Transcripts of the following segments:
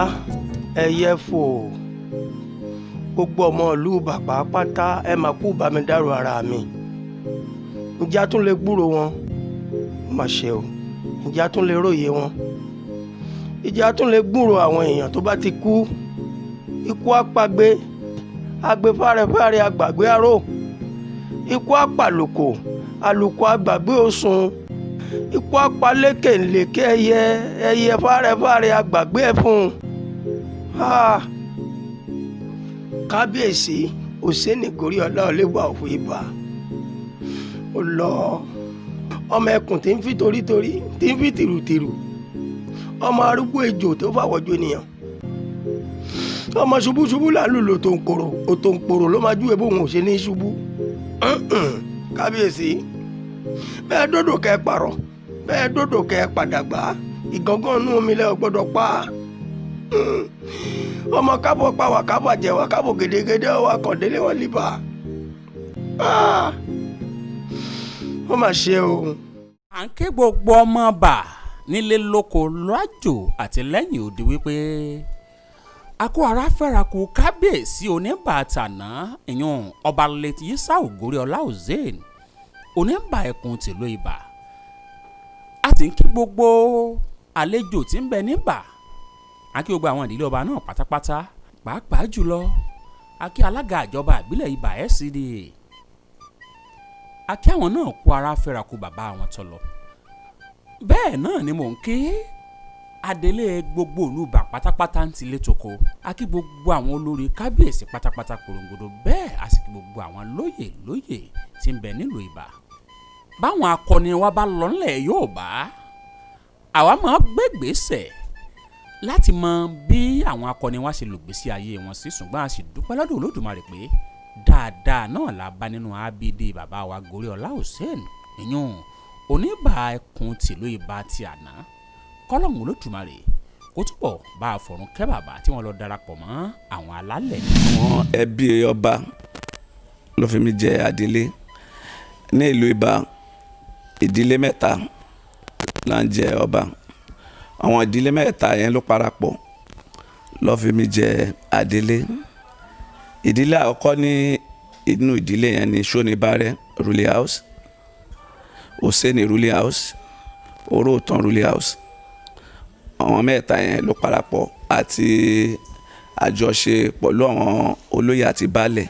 Ẹyẹ ẹyẹ fò, gbogbo ọmọ ìlú bàbá pátá, ẹ mà kú bá mi dárò ara mi. Ǹjẹ́ a tún lè gbúrò wọn? Ó mà ṣe o. Ǹjẹ́ a tún lè róye wọn? Ìjẹ́ a tún lè gbúrò àwọn èèyàn tó bá ti kú? Ikú apagbe agbe fárẹfáre agbàgbé aró, ikú apàlùkò àlùkò agbàgbé òsùn, ikú apalékèlékè ẹyẹ ẹyẹ fárẹfáre agbàgbé ẹfun. Ah! Kábíyèsí Òsénì Goríọlá Ọlẹ́wà òfò ibà ó lọ, ọmọ ẹkùn tí ń fi torítorí, tí ń fi tìrùtìrù, ọmọ arúgbó ejò tó fàwọ̀jọ ènìyàn, ọmọ ṣubúṣubú là ń lùlù òtòǹkòrò, òtòǹkòrò ló máa júwe bóun ò ṣe ní ṣubú. Kábíyèsí, bẹ́ẹ̀ dòdò kẹ́ ẹ pààrọ̀, bẹ́ẹ̀ dòdò kẹ́ ẹ padàgbà, ìgangan inú omi lẹ́ ò gbọ́dọ̀ pa. Ọmọ kábọ̀ pa wà, kábọ̀ jẹ̀wà, kábọ̀ gèdègèdè ọwọ́ akọ̀délé wọn líbà. Ó mà ṣe o. À ń ké gbogbo ọmọ bà nílé lóko lọ́jọ́ àti lẹ́yìn odi wípé a kó ara fẹ́ra kù kábíyèsí oníbàtànà, ìyún ọba late Yísà Ògóríọlá Hussein, oníbà ẹkùn tìlú Ibà. A ti ń kí gbogbo àlejò tí ń bẹ níbà, a kí gbogbo àwọn ìdílé ọba náà pátápátá, pàápàá jùlọ a kí alága ìjọba ìbílẹ̀ Ibà LCDA, a kí àwọn náà kú ara fẹ́ra kù bàbá àwọn tó lọ. Bẹ́ẹ̀ náà ni mò ń kí adelé gbogbo ìlú Ibà pátápátá ń tilé toko, a kí gbogbo àwọn olórí kábíyèsí pátápátá korongodo, bẹ́ẹ̀ a sì kí gbogbo àwọn lóyè lóyè tí ń bẹ nílùú Ibà. Báwọn akọni wa bá lọ nílẹ̀ Yorùbá, àwa máa gbégbèsè láti mọ bí àwọn akọni wa ṣe lògbèsí ayé wọn sí, ṣùgbọ́n a sì dúpẹ́ lọ́dọ̀ Olódùmarè pé dáadáa náà la bá nínú ábídé bàbá wa Goríọlá Hussein, ìyún oníbà ẹkùn tìlú Ibà ti àná. Kọ́lọ́hún Olódùmarè kó túbọ̀ bá a fọ̀run kẹ́ bàbá tí wọ́n lọ darapọ̀ mọ́ àwọn alálẹ̀. Àwọn ẹbí ọba ló fi mí jẹ adelé ní ìlú Ibà. Ìdílé mẹ́ta là ń jẹ ọba. Àwọn ìdílé mẹ́ta yẹn ló parapọ̀ ló fi mí jẹ adelé. Ìdílé àkọ́kọ́ ní inú ìdílé yẹn ni Ṣónibárẹ́ ruling house, Òsénì ruling house, Oróòtàn ruling house. Àwọn mẹ́ta yẹn ló parapọ̀ àti àjọṣe pẹ̀lú àwọn olóyè àti baálẹ̀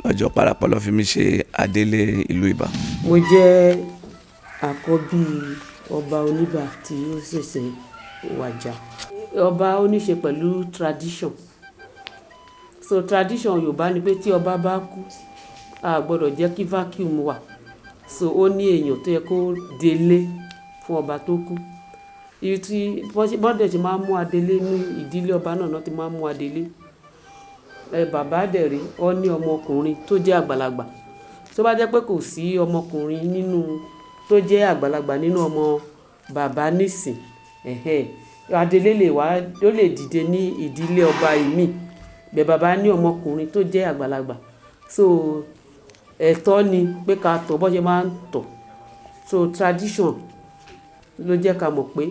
lọ́jọ́ parapọ̀ ló fi mí ṣe adelé ìlú Ibà. Mo jẹ́ àkọ́bí ọba oníbà tí ó ṣẹ̀ṣẹ̀ wàjà. Ọba ó ní ṣe pẹ̀lú tradition. So tradition Yorùbá ni pé tí ọba bá kú, a gbọdọ̀ jẹ́ kí vacuum wà. So ó ní èèyàn tó yẹ kó délé fún ọba tó kú. Ibi tí wọ́n dẹ̀ ṣe máa ń mú adelé ní ìdílé ọba náà náà ti máa ń mú adelé. Ẹ bàbá dẹ̀ rí, ó ní ọmọkùnrin tó jẹ́ àgbàlagbà. Tó bá jẹ́ pé kò sí ọmọkùnrin nínú tó jẹ́ àgbàlagbà nínú ọmọ bàbá nísìn, ẹ̀hẹn, adelé lè wá, ó lè dìde ní ìdílé ọba ìmí. Bẹ́ẹ̀ bàbá ní ọmọkùnrin tó jẹ́ àgbàlagbà. So ẹ̀tọ́ ni pé ká tọ̀ bó ṣe máa ń tọ̀. So tradition ló jẹ́ ká mọ̀ pé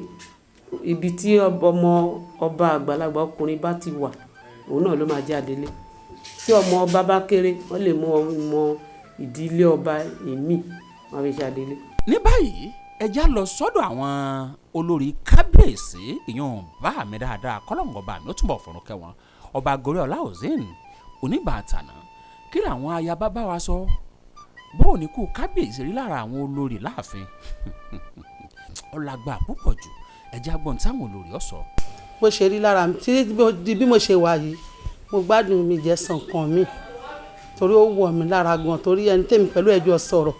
ibi tí ọmọ ọba àgbàlagbà ọkùnrin bá ti wà, òun náà ló máa jẹ́ adelé. Tí ọmọ ọba bá kéré, wọ́n lè mú ọmọ ìdílé ọba ìmí, wọ́n fi ṣe adelé. Ní báyìí, ẹ já lọ sọ́dọ̀ àwọn olórí kábíyèsí, ìyún bá mi dáadáa, kọ́lọ́hún ọba mi ó túnbọ̀ fọ̀run kẹ́ wọn, ọba Goríọlá Hussein oníbàtànà. Kí làwọn ayaba bá wa sọ? Bóò ní kú kábíyèsí rí lára àwọn olórí láàfin? Ọ̀làgbà púpọ̀ jù. Ẹ já gbọ́n táwọn olórí ọ sọ. Bó ṣe rí lára mi tí di bí mo ṣe wà yìí, mo gbádùn mi jẹ́ sàn kan mi torí ó wọ̀ mí lára gan, torí ẹni tèmi pẹ̀lú ẹjọ́ sọ̀rọ̀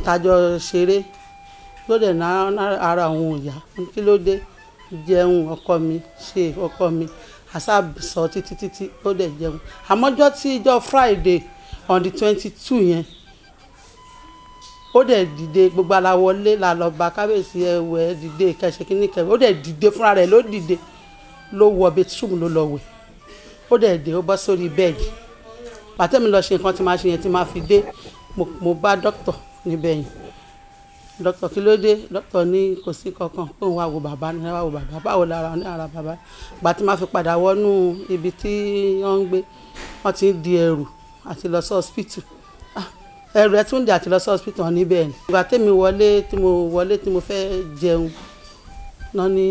tájọ ṣeré ló dẹ̀ ná ara òun ò yá. Kí ló dé? Jẹun ọkọ mi, ṣe ọkọ mi àṣà sọ títí títí, ó dẹ̀ jẹun. Àmọ́jọ́ tí ìjọ Friday on the 22 yẹn, ó dẹ̀ dìde, gbogbo ala wọlé la lọ bá kábíyèsí, ẹwẹ́ dìde kẹsẹ̀ kínní kẹwẹ́. Ó dẹ̀ dìde fúnra rẹ̀, ló dìde, ló wọ bedroom, ló lọ wẹ̀. Ó dẹ̀ dé, ó bọ́ sórí bẹ́ẹ̀dì. Pàtẹ́mi lọ ṣe nǹkan tí màá ṣe yẹn, tí màá fi dé, mo bá dókítà níbẹ̀ yẹn. Dókítà, kí ló dé? Dókítà ní kò sí kankan, pé òun wá wo bàbá ní wá wo bàbá, báwo lára ní ara bàbá. Ìgbà tí màá fi padà wọnú ibi tí wọ́n ń gbé, wọ́n ti ń di ẹrù àti lọ sí hospital. Ẹrù ẹ tún di àti lọ sí hospital wọn níbẹ̀ ni. Ìgbà tẹ́mi wọlé, tí mo wọlé tí mo fẹ́ jẹun náà ní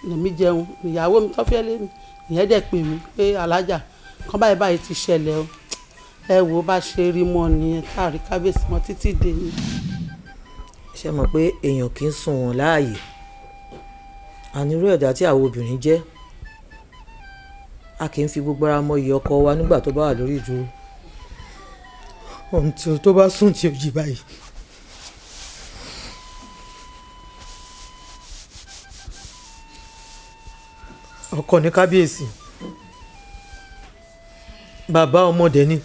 lèmi jẹun, ìyàwó mi tó fẹ́ lé mi, ìyẹn dẹ̀ pè mí pé alájà kan báyìí báyìí ti ṣẹlẹ̀ o. Ẹ wo bá ṣe rí mọ́ nìyẹn, tá a rí kábíyèsí mọ́ títí dé ní. Ṣe mọ̀ pé èèyàn kì í sùn wọ́n láàyè, ànírú ẹ̀dá tí àwọn obìnrin jẹ́, a kì í fi gbogbo ara mọ iyì ọkọ wa nígbà tó bá wà lórí ìdúró ohun tí tó bá sùn tí ó jí báyìí. Ọkọ ní kábíyèsí, bàbá ọmọdé ni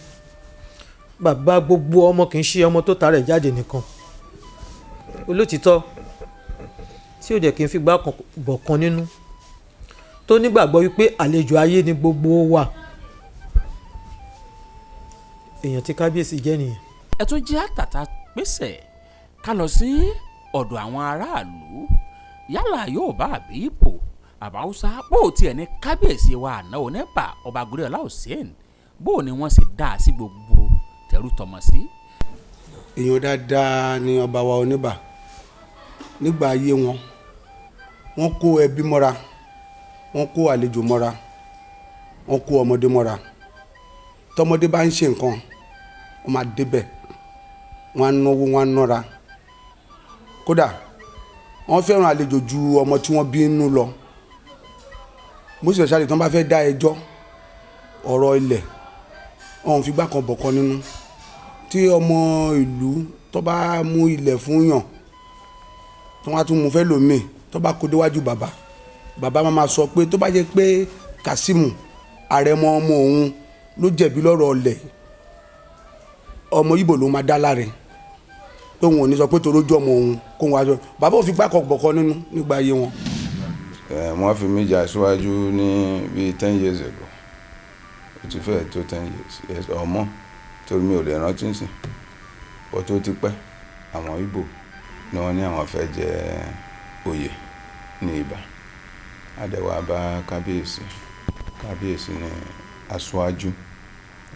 bàbá gbogbo ọmọ, kì í ṣe ọmọ tó tara ẹ̀ jáde nìkan, olótìtọ́ tí ò dẹ̀ kí n fi gbá bọ̀ kan nínú, tó nígbàgbọ́ wípé àlejò ayé ni gbogbo wa. Èèyàn tí kábíyèsí jẹ́ nìyẹn. Ẹ tún jẹ́ àtàtà pèsè ká lọ sí ọ̀dọ̀ àwọn aráàlú, yálà Yorùbá àbí Ìgbò àbáwúsá, bó tiẹ̀ ní kábíyèsí wa àná Oníbà Ọba Goriola Hussein, bó ni wọ́n sì dá a sí gbogbo tẹ̀rù tọmọ sí. Èèyàn dáadáa ni ọba wa Oníbà. Nígbà ayé wọn, wọ́n kó ẹbí mọ́ra, wọ́n kó àlejò mọ́ra, wọ́n kó ọmọdé mọ́ra. Tọmọdé bá ń ṣe nǹkan, wọ́n máa débẹ̀, wọ́n á náwó, wọ́n á nọ́ra. Kódà wọ́n fẹ́ràn àlejò ju ọmọ tí wọ́n bí nínú lọ. Most especially tí wọ́n bá fẹ́ dá ẹjọ́ ọ̀rọ̀ ilẹ̀, wọn ò fi gbá kan bọ̀ kan nínú. Tí ọmọ ìlú tó bá mú ilẹ̀ fún yàn, tí wọ́n á tún mú fẹ́ lòmíì, tó bá kó déwájú bàbá, bàbá máa ma sọ pé tó bá jẹ́ pé Kazeem àrẹ̀mọ ọmọ òun ló jẹ̀bi lọ́rọ̀ ọ̀lẹ̀, ọmọ Ìgbò ló máa dá láre, pé òun ò ní sọ pé torójú ọmọ òun kó wọn aṣọ. Bàbá ò fi gbá kan bọ̀ kan nínú nígbà ayé wọn. Wọ́n fi mí jà síwájú ní bíi 10 years ago. Ó ti fẹ́ẹ̀ tó 10 years, yes or more, torí mi ò lè rántí sí bó tó ti pẹ́. Àwọn Ìgbò ni wọ́n ní àwọn fẹ́ jẹ oyè ní Ìbà. Adẹ̀wà bá kábíyèsí, kábíyèsí ní aṣáájú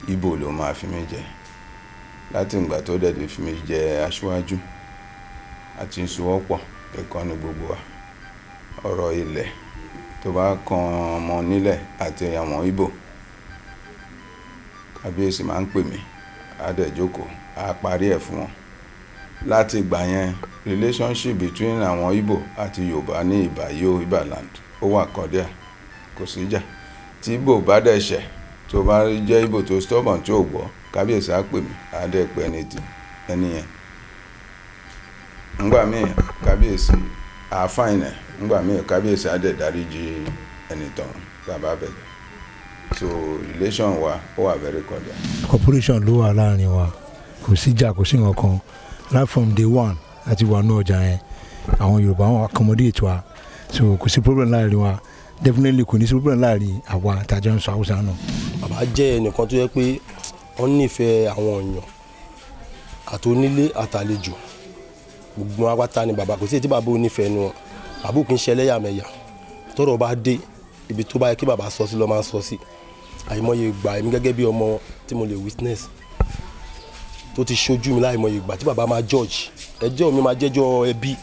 Ìgbò ló máa fi mí jẹ. Láti ìgbà tó dẹ̀ ti fi mí jẹ aṣáájú àti ìṣòwòpọ̀ ìkànnì gbogbo wa, ọ̀rọ̀ ilẹ̀ tó bá kan ọmọ nílẹ̀ àti àwọn Ìgbò, kábíyèsí máa ń pè mí, á dẹ̀ jókòó, á parí ẹ̀ fún wọn. Láti ìgbà yẹn, relationship between àwọn Ìgbò àti Yorùbá ní Ìbà yóò Ìbà land ó wà cordial, kò sí ìjà. Tí Ìgbò bá dẹ̀ ṣẹ̀, tó bá jẹ́ Ìgbò tó stubborn tí ò gbọ́, kábíyèsí á pè mí, á dẹ̀ pè ẹni tí ẹni yẹn. Ńgbà míì kábíyèsí á fine ẹ̀, ńgbà míì kábíyèsí á dẹ̀ dáríjì ẹni tọ̀hún tá a bá bẹ̀rẹ̀. So relation wa ó wà very cordial. Cooperation ló wà láàrin wa, kò síjà, kò sí nǹkan. Right from day one láti wà ní ọjà yẹn, àwọn Yorùbá wọn accommodate wa, so kò sí problem láàrin wa. Definitely kò ní sí problem láàrin àwa tàjọ ń sọ Haúsá náà. Bàbá jẹ́ ẹnìkan tó yẹ pé wọ́n nífẹ̀ẹ́ àwọn èèyàn, àtonílé àtàlejò, gbogbo wọn pátá ni bàbá. Kò sí èyí tí bàbá ò nífẹ̀ẹ́ nu wọn. Bàbá ò kì í ṣe ẹlẹ́yàmẹ̀yà. Tọ́rọ̀ bá dé ibi tó bá yẹ kí bàbá sọ sí ló máa ń sọ sí. Àìmọye ìgbà, èmi gẹ́gẹ́ bí ọmọ tí mo lè witness, tó ti ṣojú mi, láìmọye ìgbà tí bàbá máa judge ẹjọ́ mi, máa jẹ́jọ́ ẹbí,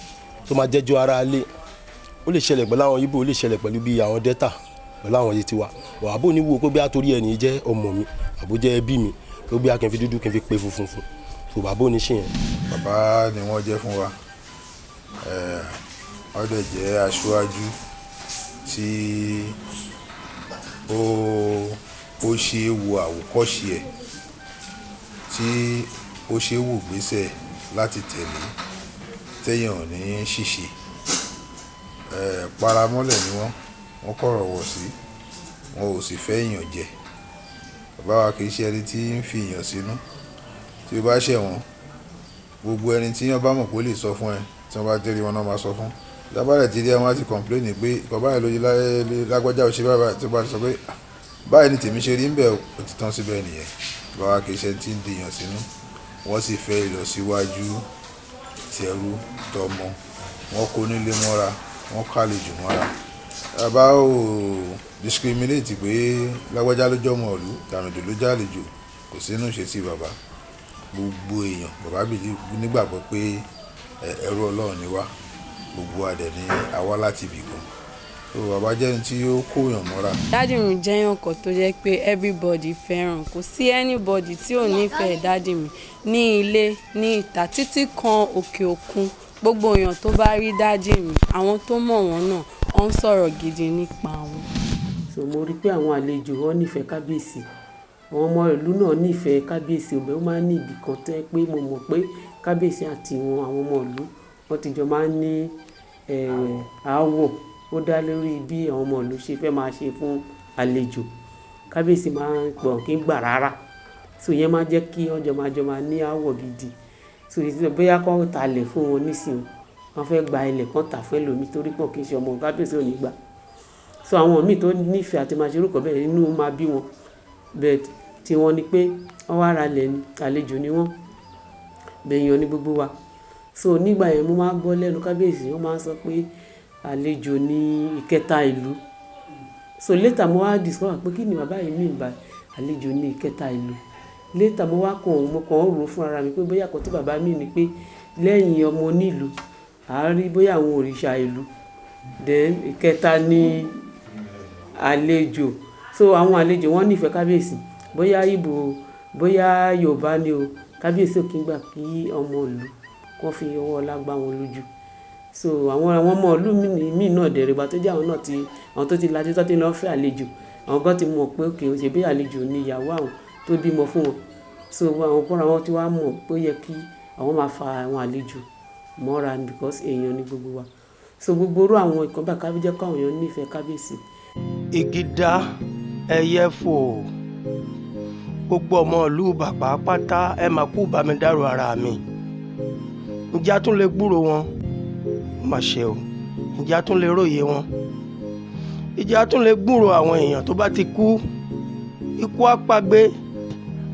tó máa jẹ́jọ́ ara ilé. Ó lè ṣẹlẹ̀ pẹ̀lú àwọn Ìgbò, ó lè ṣẹlẹ̀ pẹ̀lú bí àwọn Delta, pẹ̀lú àwọn yìí tiwa. Àbó ní wo pé bí a torí ẹni jẹ́ ọmọ mi àbó jẹ́ ẹbí mi tó bí a kì í fi dúdú kì í fi pe funfun fún tó, bàbá ò ní ṣe yẹn. Bàbá ni wọ́n jẹ́ fún wa. Wọ́n dẹ̀ jẹ́ aṣáájú tí ó ṣe é wo àwòkọ́ṣe ẹ̀, tí ó ṣe é wò gbésẹ̀ láti tẹ̀lé, téèyàn ò ní ṣìṣe. Paramọ́lẹ̀ ni wọ́n, wọ́n kọ̀rọ̀ wọ̀ sí, wọn ò sì fẹ́ ìyànjẹ. Bàbá wa kì í ṣe ẹni tí ń fi ìyàn sínú. Tí o bá ṣẹ̀ wọ́n, gbogbo ẹni tí wọ́n bá mọ̀ pé ó lè sọ fún ẹ, tí wọ́n bá dé rí wọn náà máa sọ fún. Tí a bá dẹ̀ ti rí ẹ, wọ́n á ti complain pé nǹkan báyìí ló yí lágbájá ò ṣe báyìí báyìí. Tí o bá ti sọ pé báyìí ni tèmi ṣe rí ń bẹ̀, ó ti tán síbẹ̀ nìyẹn. Bàbá wa kì í ṣe ẹni tí ń di ìyàn sínú. Wọ́n sì fẹ́ ìlọsíwájú. Tẹrú tọmọ, wọ́n kó nílé mọ́ra, wọ́n kálejò mọ́ra. Bàbá ò discriminate pé lágbájá ló jọmọ ìlú, tàmẹ̀dò ló jálejò, kò sínú ìṣesí bàbá. Gbogbo èèyàn bàbá believe nígbàgbọ́ pé ẹrú Ọlọ́run ni wá, gbogbo wa dẹ̀ ni a wá láti ibì kan. So bàbá jẹ́ ẹni tí ó kó èèyàn mọ́ra. Daddy mi jẹ́ èèyàn kan tó jẹ́ pé everybody fẹ́ràn. Kò sí anybody tí ò nífẹ̀ẹ́ daddy mi ní ilé, ní ìta, títí kan òkè òkun. Gbogbo èèyàn tó bá rí daddy mi, àwọn tó mọ̀ wọ́n náà, wọ́n ń sọ̀rọ̀ gidi nípa wọn. So mo rí pé àwọn àlejò wọ́n nífẹ̀ẹ́ kábíyèsí. Àwọn ọmọ ìlú náà nífẹ̀ẹ́ kábíyèsí. Ọbẹ̀ ó máa ń ní ibì kan tó jẹ́ pé mo mọ̀ pé kábíyèsí àti wọn, àwọn ọmọ ìlú, wọ́n ti jọ máa ń ní aáwọ̀. Ó dá lórí bí àwọn ọmọ ìlú ṣe fẹ́ máa ṣe fún àlejò. Kábíyèsí máa ń pọ̀ kí ń gbà rárá. So ìyẹn máa ń jẹ́ kí wọ́n jọ máa ní aáwọ̀ gidi. So bóyá kó ta ilẹ̀ fún wọn nísìnyí, wọ́n fẹ́ gba ilẹ̀ kan tà fún ẹlòmíì torí pé kì í ṣe ọmọ kábíyèsí ò ní gbà. So àwọn míì tó nífẹ̀ẹ́ àti máa ṣe irú nǹkan bẹ́ẹ̀, inú máa bí wọn. But tí wọ́n ní pé wọ́n wá ra ilẹ̀ ni, àlejò ni wọ́n, bẹ́ẹ̀ èèyàn ní gbogbo wa. So nígbà yẹn mo máa ń gbọ́ lẹ́nu kábíyèsí, wọ́n máa ń sọ pé àlejò ní ìkẹta ìlú. So later mo wá discover pé kí ni bàbá yìí mean by àlejò ní ìkẹta ìlú. Later mo wá kàn, mo kàn ń rò fún ara mi pé bóyá nǹkan tí bàbá mean ni pé lẹ́yìn ọmọ onílùú, a rí bóyá àwọn òrìṣà ìlú. Then ìkẹta ní àlejò. So àwọn àlejò wọ́n nífẹ̀ẹ́ kábíyèsí. Bóyá Igbo, bóyá Yorùbá ni o, kábíyèsí ò kí ń gbà kí ọmọ ìlú kó fi ọwọ́ ọlá gbá wọn lójú. So àwọn ọmọ ìlú míì náà dẹ̀ rè, ìgbà tó jẹ́ àwọn náà ti, àwọn tó ti lajú tó ti lọ fẹ́ àlejò, àwọn gan ti mọ̀ pé okay, ṣe bí àlejò ni ìyàwó àwọn tó bímọ fún wọn. So àwọn fúnra wọn tí wá mọ̀ pé ó yẹ kí àwọn máa fa àwọn àlejò mọ́ra because èèyàn ni gbogbo wa. So gbogbo irú àwọn nǹkan báyìí ká jẹ́ kí àwọn èèyàn nífẹ̀ẹ́ kábíyèsí. Igi dá, ẹyẹ fò. Gbogbo ọmọ ìlú bàbá pátá, ẹ máa kú bá mi dárò ara mi. Ǹjẹ́ a tún lè gbúrò wọn? Ó mà ṣe o. Ǹjẹ́ a tún lè róye wọn? Ìjẹ́ a tún lè gbúrò àwọn èèyàn tó bá ti kú? Ikú apagbe,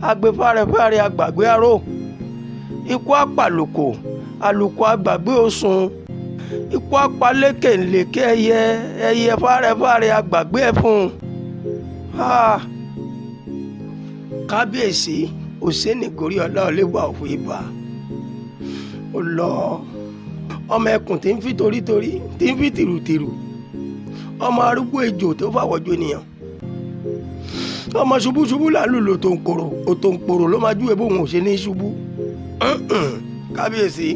agbe fárẹfáre, agbàgbé aró. Ikú apàlùkò, àlùkò agbàgbé òsùn. Ikú apalékèlékè ẹyẹ, ẹyẹ fárẹfáre, agbàgbé ẹfun. Ah! Kábíyèsí Òsénì Goríọlá Ọlẹ́wà òfò ibà ó lọ. Ọmọ ẹkùn tí ń fi torítorí, tí ń fi tìrùtìrù, ọmọ arúgbó ejò tó fàwọ̀jọ ènìyàn, ọmọ ṣubúṣubú là ń lùlù òtòǹkòrò, òtòǹkòrò ló máa júwe bóun ò ṣe ní ṣubú. Kábíyèsí,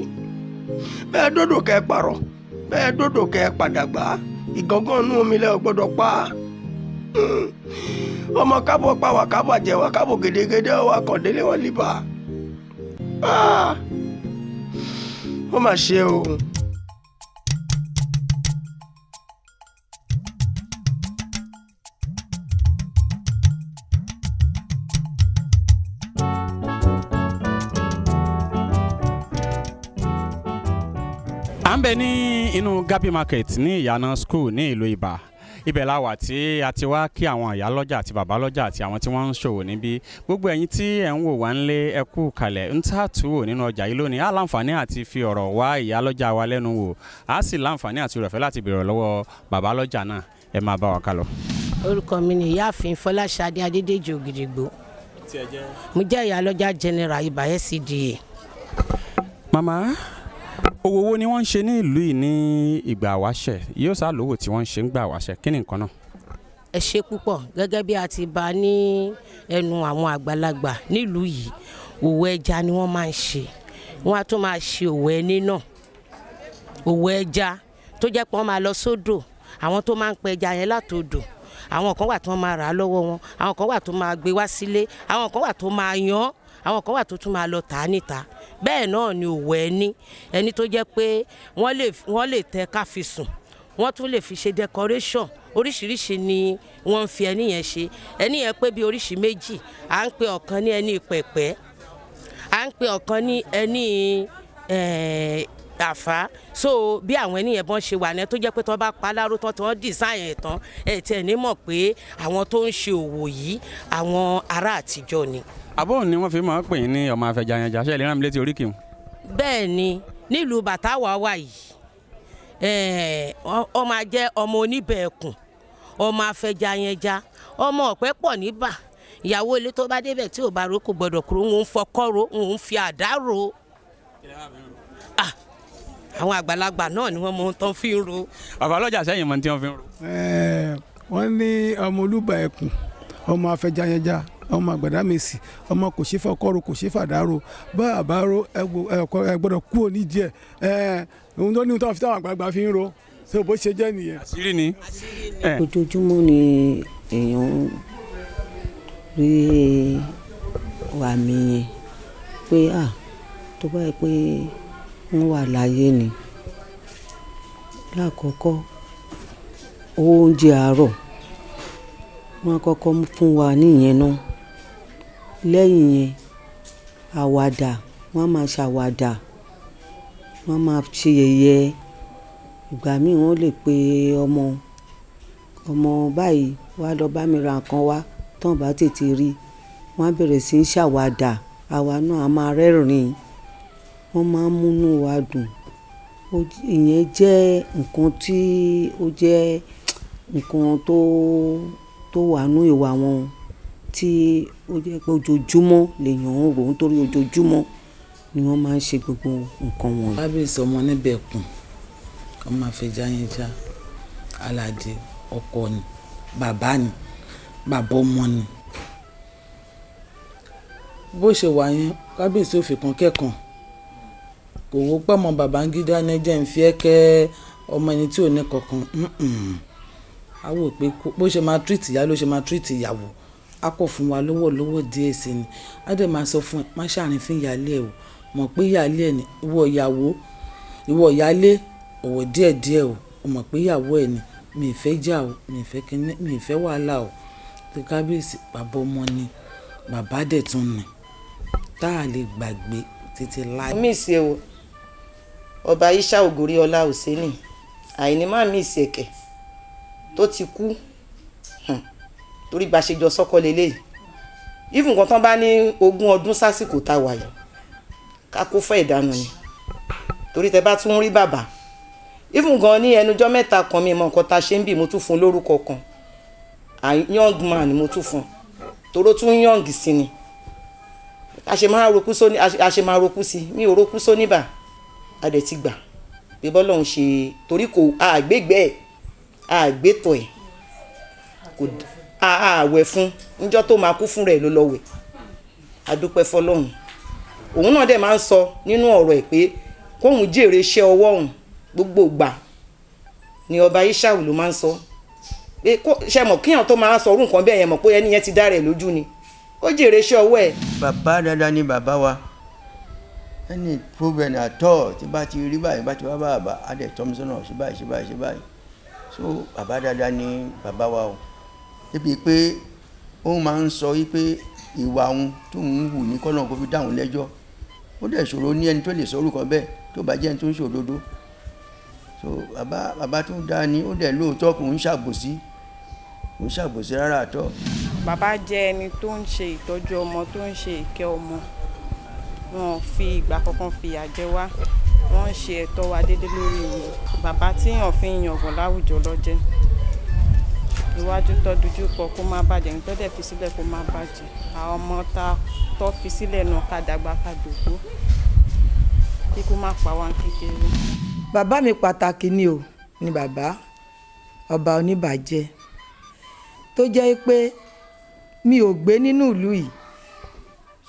bẹ́ẹ̀ dòdò kẹ́ ẹ pààrọ̀, bẹ́ẹ̀ dòdò kẹ́ ẹ padàgbà, ìgàngán inú omi lẹ́ ò gbọ́dọ̀ pa. Ọmọ kábọ̀ pa wà, kábọ̀ jẹ̀wà, kábọ̀ gédégédé wà kọ̀délé wọn líbà. Ó mà ṣe o. À ń bẹ ní inú Gabi Market ní ìyànà school ní ìlú Ìbà. Ibẹ̀ la wà tí a ti wá kí àwọn ìyá lọ́jà àti bàbá lọ́jà àti àwọn tí wọ́n ń ṣòwò níbí. Gbogbo ẹ̀yin tí ẹ̀ ń wò wá ńlé, ẹ kú kalẹ̀. Ń tà tú wò nínú ọjà yìí lónìí, á láǹfààní àti fi ọ̀rọ̀ wá ìyá lọ́jà wa lẹ́nu wò, á sì láǹfààní àti rẹ̀fẹ́ láti béèrè lọ́wọ́ bàbá lọ́jà náà. Ẹ máa bá wa ká lọ. Orúkọ mi ni Ìyáàfin Fọláṣadé Adédèjì Ògìdìgbò. Mo jẹ́ ìyálọ́jà general Ibà LCDA. Màmá, òwò wo ni wọ́n ń ṣe ní ìlú yìí ní ìgbà wáṣẹ̀? Yóò sá lówó tí wọ́n ń ṣe ń gbà wáṣẹ̀, kí ni nǹkan náà? Ẹ ṣe púpọ̀. Gẹ́gẹ́ bí a ti bá ní ẹnu àwọn àgbàlagbà nílùú yìí, òwò ẹja ni wọ́n máa ń ṣe. Wọ́n á tún máa ṣe òwò ẹni náà. Òwò ẹja tó jẹ́ pé wọ́n máa lọ sódò, àwọn tó máa ń pẹja yẹn látòdò, àwọn kan wà tó máa rà á lọ́wọ́ wọn, àwọn kan wà tó máa gbé wá sílé, àwọn kan wà tó máa yan, àwọn kan wà tó tún máa lọ tà á níta. Bẹ́ẹ̀ náà ni òwò ẹni, ẹni tó jẹ́ pé wọ́n lè tẹ́ ká fi sùn, wọ́n tún lè fi ṣe decoration. Oríṣiríṣi ni wọ́n ń fi ẹni yẹn ṣe. Ẹni yẹn pé bí oríṣi méjì. À ń pe ọ̀kan ní ẹni pẹ̀pẹ́, à ń pe ọ̀kan ní ẹni àfá. So bí àwọn ẹni yẹn bọ́n ṣe wà ní, tó jẹ́ pé tí wọ́n bá pa láró tán, tí wọ́n design ẹ̀ tán, ẹ̀ tiẹ̀ ní mọ̀ pé àwọn tó ń ṣe òwò yìí, àwọn ará àtijọ́ ni. Àbóhùn ni wọ́n fi máa ń pè yín ní ọmọ afẹjayanja. Ṣe lè rán mi létí oríkì wọn? Bẹ́ẹ̀ ni. Nílùú Bàtàwà wà yìí, ó máa jẹ́ ọmọ oníbẹ̀ẹ̀kùn, ọmọ afẹjayẹnja, ọmọ ọ̀pẹ pọ̀ níbà. Ìyàwó ilé tó bá débẹ̀ tí ò bá ro kò gbọ́dọ̀ kúrò, ń fọkọ́ ro, ń fi àdá ro. Àwọn àgbàlagbà náà ni wọ́n mọ ohun tó ń fi ń ro. Bàbá ọlọ́jà, sẹ́yìn mọ̀ tí wọ́n fi ń ro. Wọ́n ní ọmọ olúbà ẹkùn, ọmọ afẹjayẹnja, ọmọ àgbàdámẹsì, ọmọ kò ṣe fọkọ́rò, kò ṣe fàdárò, bá àbárò ẹ gbọ́dọ̀ kú òní díẹ̀. Ohun tó ní tó fi táwọn àgbàlagbà fi ń ro ṣé bó ṣe jẹ́ nìyẹn. Àṣírí ni. Ojoojúmọ́ ni èèyàn ń rí àmì yẹn pé à tó bá yẹ pé wọ́n wà láyé ni. Lákọ̀ọ́kọ́, owó oúnjẹ àárọ̀ wọ́n á kọ́kọ́ fún wa níyẹn náà. Lẹ́yìn yẹn, àwàdà, wọ́n á máa ṣàwàdà, wọ́n á máa ṣe yẹ̀yẹ́. Ìgbà míì wọ́n lè pe ọmọ, ọmọ báyìí wá lọ bá mi ra nǹkan wá, tán bá tètè rí, wọ́n á bẹ̀rẹ̀ sí í ṣàwàdà, àwa náà a máa rẹ́rìn-ín. Wọ́n máa ń múnú wa dùn. Ìyẹn jẹ́ nǹkan tí ó jẹ́ nǹkan tó wà nínú ìwà wọn tí ó jẹ́ pé ojoojúmọ́ lèèyàn ń rò ó, nítorí ojoojúmọ́ ni wọ́n máa ń ṣe gbogbo nǹkan wọ̀nyí. Kábíyèsí ọmọ níbẹ̀kùn, ọmọ àfẹjayẹnja, aládé ọkọ ni, bàbá ni, bàbá ọmọ ni. Bó ṣe wà yẹn, kábíyèsí ò fi kan kẹ́kan. Kò wó pé ọmọ Babangida ní jẹ́ ń fi ẹ́ kẹ́ ọmọ ẹni tí ò ní kankan. A wò pé bó ṣe máa treat ìyá ló ṣe máa treat ìyàwó. A kò fún wa lówó lówó díẹ̀ sí ni. A dẹ̀ máa sọ fún ẹ, má ṣàrífín ìyálé ẹ o. Mọ̀ pé ìyálé ẹ ni, ìwọ ìyàwó, ìwọ ìyálé, ọ̀wọ̀ díẹ̀ díẹ̀ o. O mọ̀ pé ìyàwó ẹ ni. Mi ì fẹ́ jà o, mi ì fẹ́ kíní, mi ì fẹ́ wàhálà o. Tí kábíyèsí, bàbá ọmọ ni, bàbá dẹ̀ tún ni. Tá a lè gbàgbé títí láé. Miss ẹ o, Ọba Isha Ògòríọlá Òsénì, àìní má miss ẹ̀kẹ́ tó ti kú, torí bá ṣe jọ sọ́kọ́ leléyìí. Even nǹkan tán bá ní 20 ọdún sásìkò tá a wà yìí, ká kó fẹ́ ìdánù ni. Torí tẹ bá tún rí bàbá, even gan ní ẹnujọ́ mẹ́ta kan, mi mọ nǹkan tá a ṣe ń bì, mo tún fún un lórúkọ kan. Young man ni mo tún fún un, toró tún young sí ni. A ṣe máa roku sóní, a ṣe máa roku sí, mi ò roku sóní bà, a dẹ̀ ti gbà pé bọ́lọ́run ṣe, torí kò àgbégbé ẹ̀, àgbétọ̀ ẹ̀, kò àwẹ̀ fún níjọ́ tó máa kú fún rẹ̀ ló lọ wẹ̀. A dúpẹ́ fọlọ́run. Òun náà dẹ̀ máa ń sọ nínú ọ̀rọ̀ ẹ̀ pé kóun jèrè iṣẹ́ ọwọ́ òun. Gbogbo ìgbà ni Ọba Ishau ló máa ń sọ pé kó ṣe mọ̀ kíyàn tó máa ń sọ orú nǹkan bẹ́ẹ̀ yẹn, mọ̀ pé ẹni yẹn ti dá rẹ̀ lójú ni ó jèrè iṣẹ́ ọwọ́ ẹ̀. Bàbá dáadáa ni bàbá wa. Any problem at all tí bá ti rí báyìí, bá ti wá bàbá, á dẹ̀ tọ́ mi sọ́nà, ṣe báyìí, ṣe báyìí, ṣe báyìí. So bàbá dáadáa ni bàbá wa o, débi pé ó máa ń sọ wípé ìwà òun tó ń hù ní kọ́nà kó fi dáhùn lẹ́jọ́. Ó dẹ̀ ṣòro ní ẹni tó lè sọ orúkọ bẹ́ẹ̀ tó bá jẹ́ ẹni tó ń ṣòdodo. So bàbá, bàbá tó dáa ni. Ó dẹ̀ lóòótọ́, kò ń ṣàbòsí, kò ń ṣàbòsí rárá àtọ́. Bàbá jẹ́ ẹni tó ń ṣe ìtọ́jú ọmọ, tó ń ṣe ìkẹ́ ọmọ. Wọn ò fi ìgbà kankan fìyà jẹ wá. Wọ́n ń ṣe ẹ̀tọ́ wa déédéé lórí wọn. Bàbá tíyàn fi ń yangàn láwùjọ lọ́jẹ́. Iwájú tó dojú kọ kó má bàjẹ́, ní tó dẹ̀ fi sílẹ̀ kó má bàjẹ́. Àwọn ọmọ tá tó fi sílẹ̀ náà, ká dàgbà, ká dògbó, kíkú má pa wá ní kékeré. Bàbá mi pàtàkì ni o, ni bàbá Ọba Oníbàjẹ́, tó jẹ́ pé mi ò gbé nínú ìlú yìí,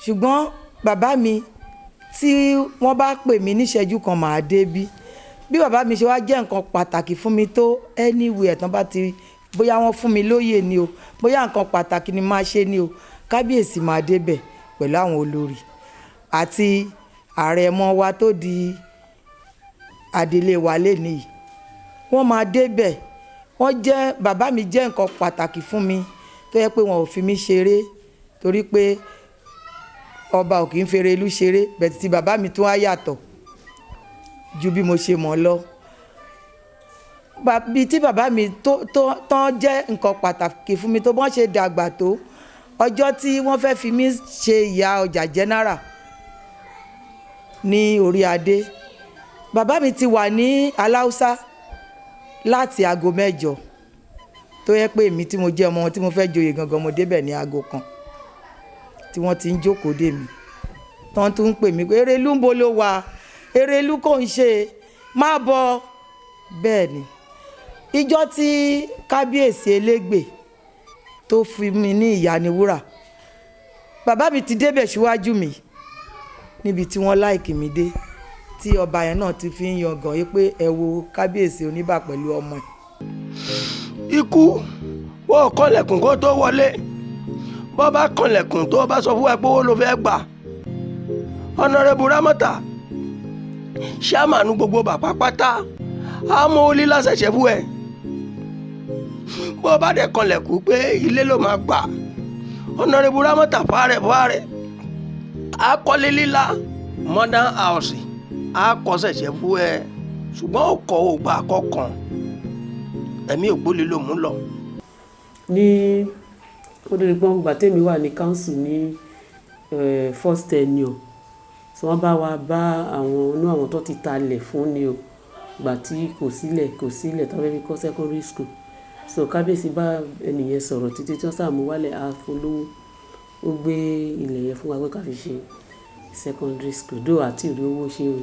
ṣùgbọ́n bàbá mi, tí wọ́n bá pè mí níṣẹ́jú kan, màá dé. Bí bàbá mi ṣe wá jẹ́ nǹkan pàtàkì fún mi tó, anywhere tán bá ti, bóyá wọ́n fún mi lóyè ni o, bóyá nǹkan pàtàkì ni máa ṣe ni o, kábíyèsí máa débẹ̀ pẹ̀lú àwọn olórí àti àrẹ̀mọ wa tó di adelé wa lénìí, wọ́n máa débẹ̀. Wọ́n jẹ́, bàbá mi jẹ́ nǹkan pàtàkì fún mi tó yẹ pé wọn ò fi mí ṣeré, torí pé ọba ò kì í fèrè ìlú ṣeré bẹ̀tì tí bàbá mi tún á yàtọ̀ ju bí mo ṣe mọ̀ lọ. Bí tí bàbá mi tó tán jẹ́ nǹkan pàtàkì fún mi tó, bọ́n ṣe dàgbà tó, ọjọ́ tí wọ́n fẹ́ fi mí ṣe ìyá ọjà general ní orí adé, Bàbá mi ti wà ní Aláùsá láti aago 8, tó yẹ pé èmi tí mo jẹ́ ọmọ wọn tí mo fẹ́ joyè gangan, mo débẹ̀ ní aago 1 tí wọ́n ti ń jókòó dè mí, tán tún ń pè mí pé Erelú ń bo ló wà, Erelú kò ń ṣe má bọ̀. Bẹ́ẹ̀ ni ìjọ tí kábíyèsí Elégbè tó fi mi ní ìyániwúrà, bàbá mi ti débẹ̀ síwájú mi níbi tí wọ́n láìkì mi dé, tí ọba yẹn náà ti fi ń yangàn yí pé ẹ wo kábíyèsí Oníbà pẹ̀lú ọmọ ẹ̀. Ikú wọ́n kọlẹ̀kùn kó tó wọlé, bọ́ bá kọlẹ̀kùn tó bá sọ fún wa pé owó ló fẹ́ gbà. Ọ̀nàrẹ́bù Rámọ́tà ṣáàmánú gbogbo bàbá pátá àmọ́ olí lásẹ̀ṣẹ̀ fún ẹ. Bọ́ bá dẹ̀ kọlẹ̀kùn pé ilé ló máa gbà, Ọ̀nàrẹ́bù Rámọ́tà fàárẹ̀ fàárẹ̀ akọ́lé líla modern house akọ́sẹ̀ṣẹ̀ fún ẹ, ṣùgbọ́n ó kọ́ ò gbà kọ̀ọ̀kan ẹ̀mí ògbólé ló mú lọ. Ní ó dé gbọ́n gbà tèmi wà ní council ní first tenure, so wọ́n bá wa bá àwọn inú àwọn tó ti talẹ̀ fún ni o, gbà tí kò sílẹ̀ tó fẹ́ fi kọ́ secondary school. So kábíyèsí bá ẹnìyẹn sọ̀rọ̀ títí tí wọ́n sàmú wálẹ̀, á fún lówó, ó gbé ilẹ̀ yẹn fún wa pé ká fi ṣe secondary school. Dó àti ìrí owó ṣe o,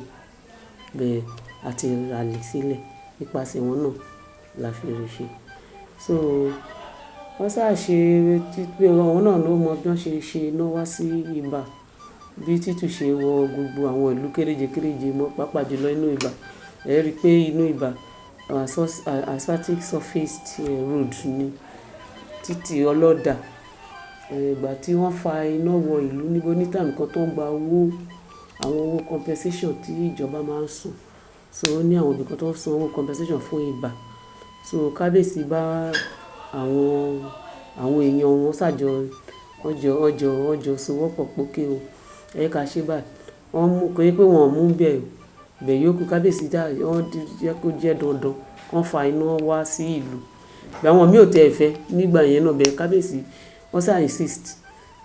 bẹ́ẹ̀ àti ralẹ̀ sílẹ̀ nípasẹ̀ wọn náà la fi rí ṣe. So wọ́n sá ṣe pé àwọn náà ló mọ bí wọ́n ṣe ṣe iná wá sí Ibà, bí títù ṣe wọ gbogbo àwọn ìlú kéréje kéréje mọ́, pàápàá jùlọ inú Ibà. Ẹ rí i pé inú Ibà asphaltic surfaced road ni, títì ọlọ́dà. Ìgbà tí wọ́n fa iná wọ ìlú níbo ní time kan tó ń gba owó, àwọn owó compensation tí ìjọba máa ń san. So ó ní àwọn ibìkan tó ń san owó compensation fún Ibà. So kábíyèsí bá àwọn èèyàn wọn ṣàjọ, ọjọ́ sowọ́pọ̀ pókè o, ẹ ká ṣe báyìí. Wọ́n mú, kò yẹ pé wọ́n ò mú bẹ́ẹ̀ o, bẹ́ẹ̀ yókù kábíyèsí dá, wọ́n jẹ́ kó jẹ́ dandan kí wọ́n fa iná wá sí ìlú. Ìgbà àwọn mí ò tẹ́ ẹ fẹ́ nígbà yẹn náà, bẹ́ẹ̀ kábíyèsí wọ́n sá insist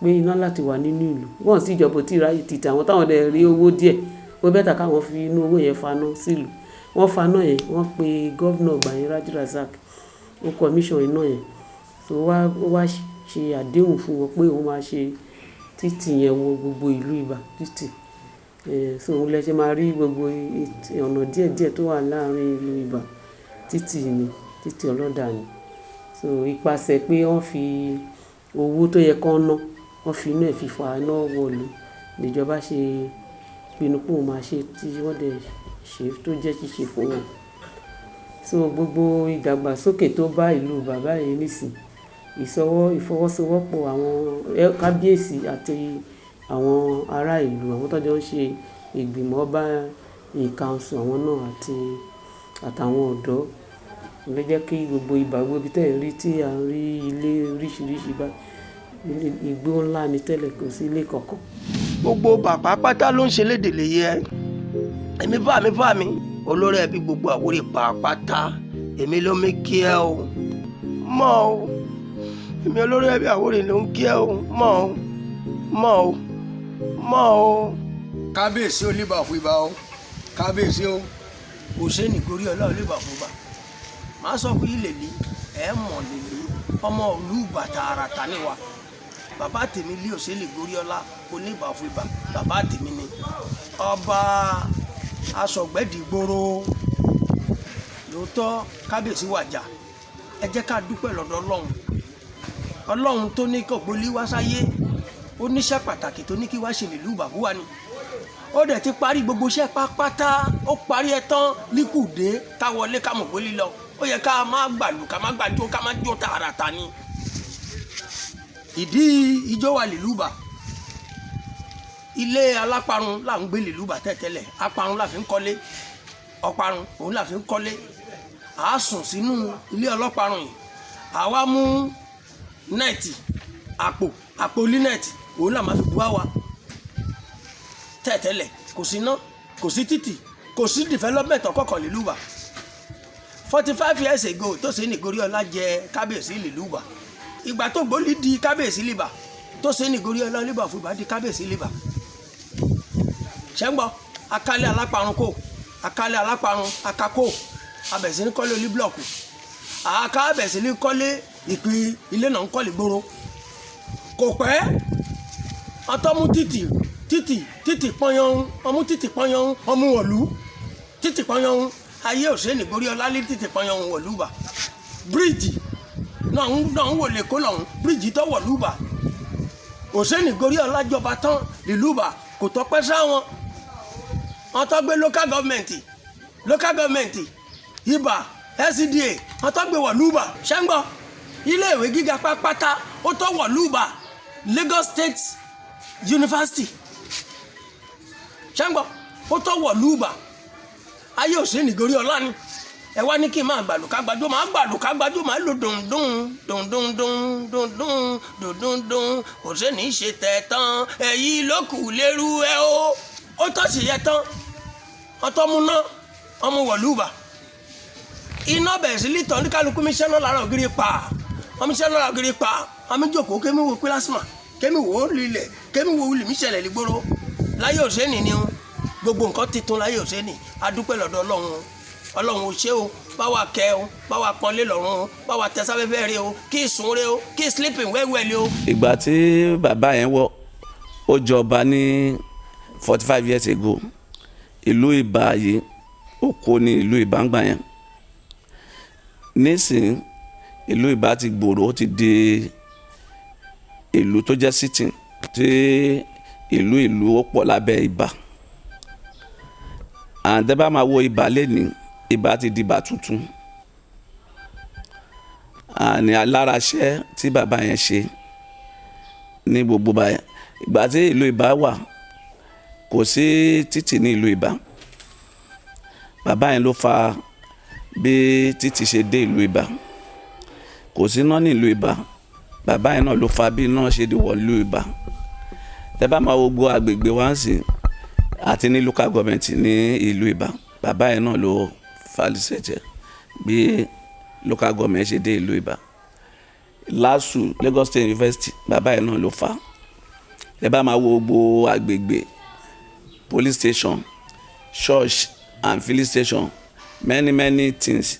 pé iná láti wà nínú ìlú. Wọ́n sì ìjọba tí ráyè títà àwọn táwọn dẹ̀ rí owó díẹ̀, ó bẹ́tà káwọn fi inú owó yẹn faná sí ìlú. Wọ́n faná yẹn, wọ́n pe governor ìgbà yẹn, Raji Razak, ó commission iná yẹn. So ó wá ṣe àdéhùn fún wọn pé òun máa ṣe títì yẹn wọ gbogbo ìlú Ibà títì. So òun lẹ ṣe máa rí gbogbo ọ̀nà díẹ̀ díẹ̀ tó wà láàárín ìlú Ibà, títì ni, títì ọlọ́dà ni. So ipasẹ̀ pé wọ́n fi owó tó yẹ kó ná, wọ́n fi inú ẹ̀ fi fa iná wọ ìlú. Ìjọba ṣe pinnu pé òun máa ṣe tí wọ́n dẹ̀ ṣe tó jẹ́ ṣíṣe fún wọn. So gbogbo ìdàgbàsókè tó bá ìlú bàbá yìí nísìn, ìfọwọ́sowọ́pọ̀ àwọn kábíyèsí àti àwọn ará ìlú, àwọn tó jọ ń ṣe ìgbìmọ̀ ọba in council, àwọn náà àtàwọn ọ̀dọ́ ló jẹ́ kí gbogbo Ibà, gbogbo ibi tí ẹ̀ ń rí tí à ń rí ilé oríṣiríṣi bá, igbó ńlá ni tẹ́lẹ̀, kò sí ilé kankan. Gbogbo bàbá pátá ló ń ṣe lédè lè yẹ. Èmi fà mí fà mí, olórí ẹbí gbogbo Àwórì pàápàá, èmi ló mi kí ẹ o, mọ̀ o. Èmi olórí ẹbí Àwórì ló ń kí ẹ o, mọ̀ o, mọ̀ o, mọ̀ o. Kábíyèsí Oníbà fún Ibà o, kábíyèsí o, Òṣèní gorí ọlá Oníbà fún Ibà. Màá sọ fún yín lèlí, ẹ mọ̀ lèlí, ọmọ ìlú Ibà tààràtà ni wa. Bàbá tèmi lé Òṣèní gorí ọlá Oníbà fún Ibà, bàbá tèmi ni. Ọba Asọ̀gbẹ́dìgboro lóòótọ́ kábíyèsí wàjà, ẹ jẹ́ ká dúpẹ́ lọ́dọ̀ Ọlọ́run. Ọlọ́run tó ní kí Ògbólí wá sáyé, ó níṣẹ́ pàtàkì tó ní kí wá ṣe nílùú bàbá wa ni. Ó dẹ̀ ti parí gbogbo iṣẹ́ pátápátá, ó parí ẹ tán líkùdé ká wọlé ká mọ̀ Ògbólí lọ. Ó yẹ ká má gbàlù, ká má gbàjó, ká má jó tààràtà ni. Ìdí ijó wa nílùú bà, ilé aláparun là ń gbé nílùú bà tẹ́tẹ́lẹ̀, aparun là fi ń kọ́lé, ọparun òun là fi ń kọ́lé. À á sùn sínú ilé ọlọ́parun yìí, àwa mú nẹ́ẹ̀tì, àpò línẹ́ẹ̀tì òun là máa fi bu àwa tẹ́tẹ́lẹ̀. Kò sí iná, kò sí títì, kò sí development ọ̀kọ̀ọ̀kan nílùú bà. 45 years ago tó ṣe ní gorí ọlá jẹ kábíyèsí nílùú bà. Ìgbà tó Ògbólí di kábíyèsí líbà, tó ṣe ní gorí ọlá líbà fún ìbá di kábíyèsí líbà. Ṣé ń gbọ́? Akálẹ̀ aláparun kò, Akálẹ̀ aláparun, akakó, abẹ̀sí ní kọ́lé olí blọọkù, àká abẹ̀sí ní kọ́lé ìpín ilé náà ń kọ́lé gbòòrò. Kò pẹ́, ọtọ́mú títì títì títì pọ́nyọ́n, ọmú títì pọ́nyọ́n, ọmú wọ̀lú títì pọ́nyọ́n. Ayé òsèǹdì gorí ọlá lé títì pọ́nyọ́n wọ̀lú bà. Bíríìjì náà ń wò lè kó lọ́hún, bíríìjì tó wọ̀lú bà. Òsèǹdì gorí ọlá jọba tán ìlú bà, kò tọpẹ́ sáwọn. Wọ́n tó gbé local government Ibà LCDA, wọ́n tó gbé wọ̀lú bà. Ṣẹ́ngbọ́ iléèwé gíga pápátá ó tó wọ̀lú bà, Lagos State University. Ṣẹ́ngbọ́ ó tó wọ̀lú bà. Ayé òsèǹdì gorí ọlá ni. Ẹ wá ní kí n máa gbàlù ká gbàdó, máa gbàlù ká gbàdó, máa lò dùndùn dùndùn dùndùn dùndùn dùn. Òsèǹdì ṣe tẹ̀ tán, èyí ló kù lérú ẹ o. Ó tọ́ sí yẹ tán, ọtọ́ mu ná ọmọ wọ̀lúùbà. Iná bẹ̀rẹ̀ sí lítọ̀ ní kálukú mi ṣẹ́ná lára ògiri pa, ọmọ ṣẹ́ná lára ògiri pa. Ọmọ jókòó kémi wo pílásìmà, kémi wò ó lílẹ̀, kémi wo wuli mi ṣẹlẹ̀ lígbóró. Láyé òsèǹdì ni gbogbo nǹkan titun láyé òsèǹdì. Adúpẹ́ lọ́dọ̀ Ọlọ́run. Ọlọ́run ò ṣe o, bá wa kẹ́ o, bá wa pọ́nlé lọ́rùn o, bá wa tẹ sáfẹ́fẹ́ rẹ o, kí sùn rẹ o, kí sleeping well o. Ìgbà tí bàbá yẹn wọ, ó jọba ní 45 years ago. Ìlú Ìbà yìí, oko ní ìlú Ìbà ń gbà yẹn. Nísìnyí, ìlú Ìbà ti gbòòrò, ó ti di ìlú tó jẹ́ city, tí ìlú ó pọ̀ lábẹ́ Ìbà. Àǹtẹ́ bá máa wo Ìbà lẹ́nìí, Ìbà ti di Ìbà tuntun. Àní aláraṣẹ́ tí bàbá yẹn ṣe ní gbogbo báyẹn. Ìgbà tí ìlú Ìbà wà, kò sí títì ní ìlú Ìbà. Bàbá yẹn ló fa bí títì ṣe dé ìlú Ìbà. Kò sí iná ní ìlú Ìbà, bàbá yẹn náà ló fa bí iná ṣe dé wọ̀ ìlú Ìbà. Tẹ́ bá máa wo gbogbo agbègbè wa ń sìn àti ní local government ní ìlú Ìbà, bàbá yẹn náà ló facilitate bí local government ṣe dé ìlú Ìbà. LASU, Lagos State University, bàbá yẹn náà ló fa. Tẹ́ bá máa wo gbogbo agbègbè, police station, church and filling station, many many things,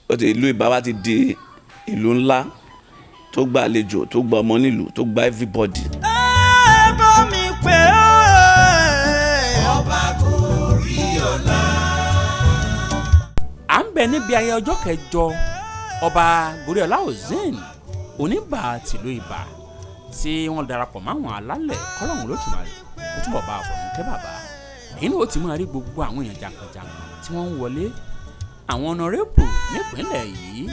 ó ti ìlú Ìbà wa ti di ìlú ńlá tó gba àlejò, tó gba ọmọ nílùú, tó gba everybody. Ẹ bá mi pè é. Ọba Goríọlá. À ń bẹ níbi ayẹyẹ ọjọ́ kẹjọ Ọba Goríọlá Hussein Oníbà tìlú Ìbà, tí wọ́n darapọ̀ máwọn alálẹ̀. Kọ́lọ́hún Olódùmarè ó túbọ̀ bá àfọ̀rún kẹ́ bàbá. Èyí ni ó ti máa rí gbogbo àwọn èèyàn jàǹkànjàǹkàn tí wọ́n ń wọlé, àwọn honourable nípínlẹ̀ yìí,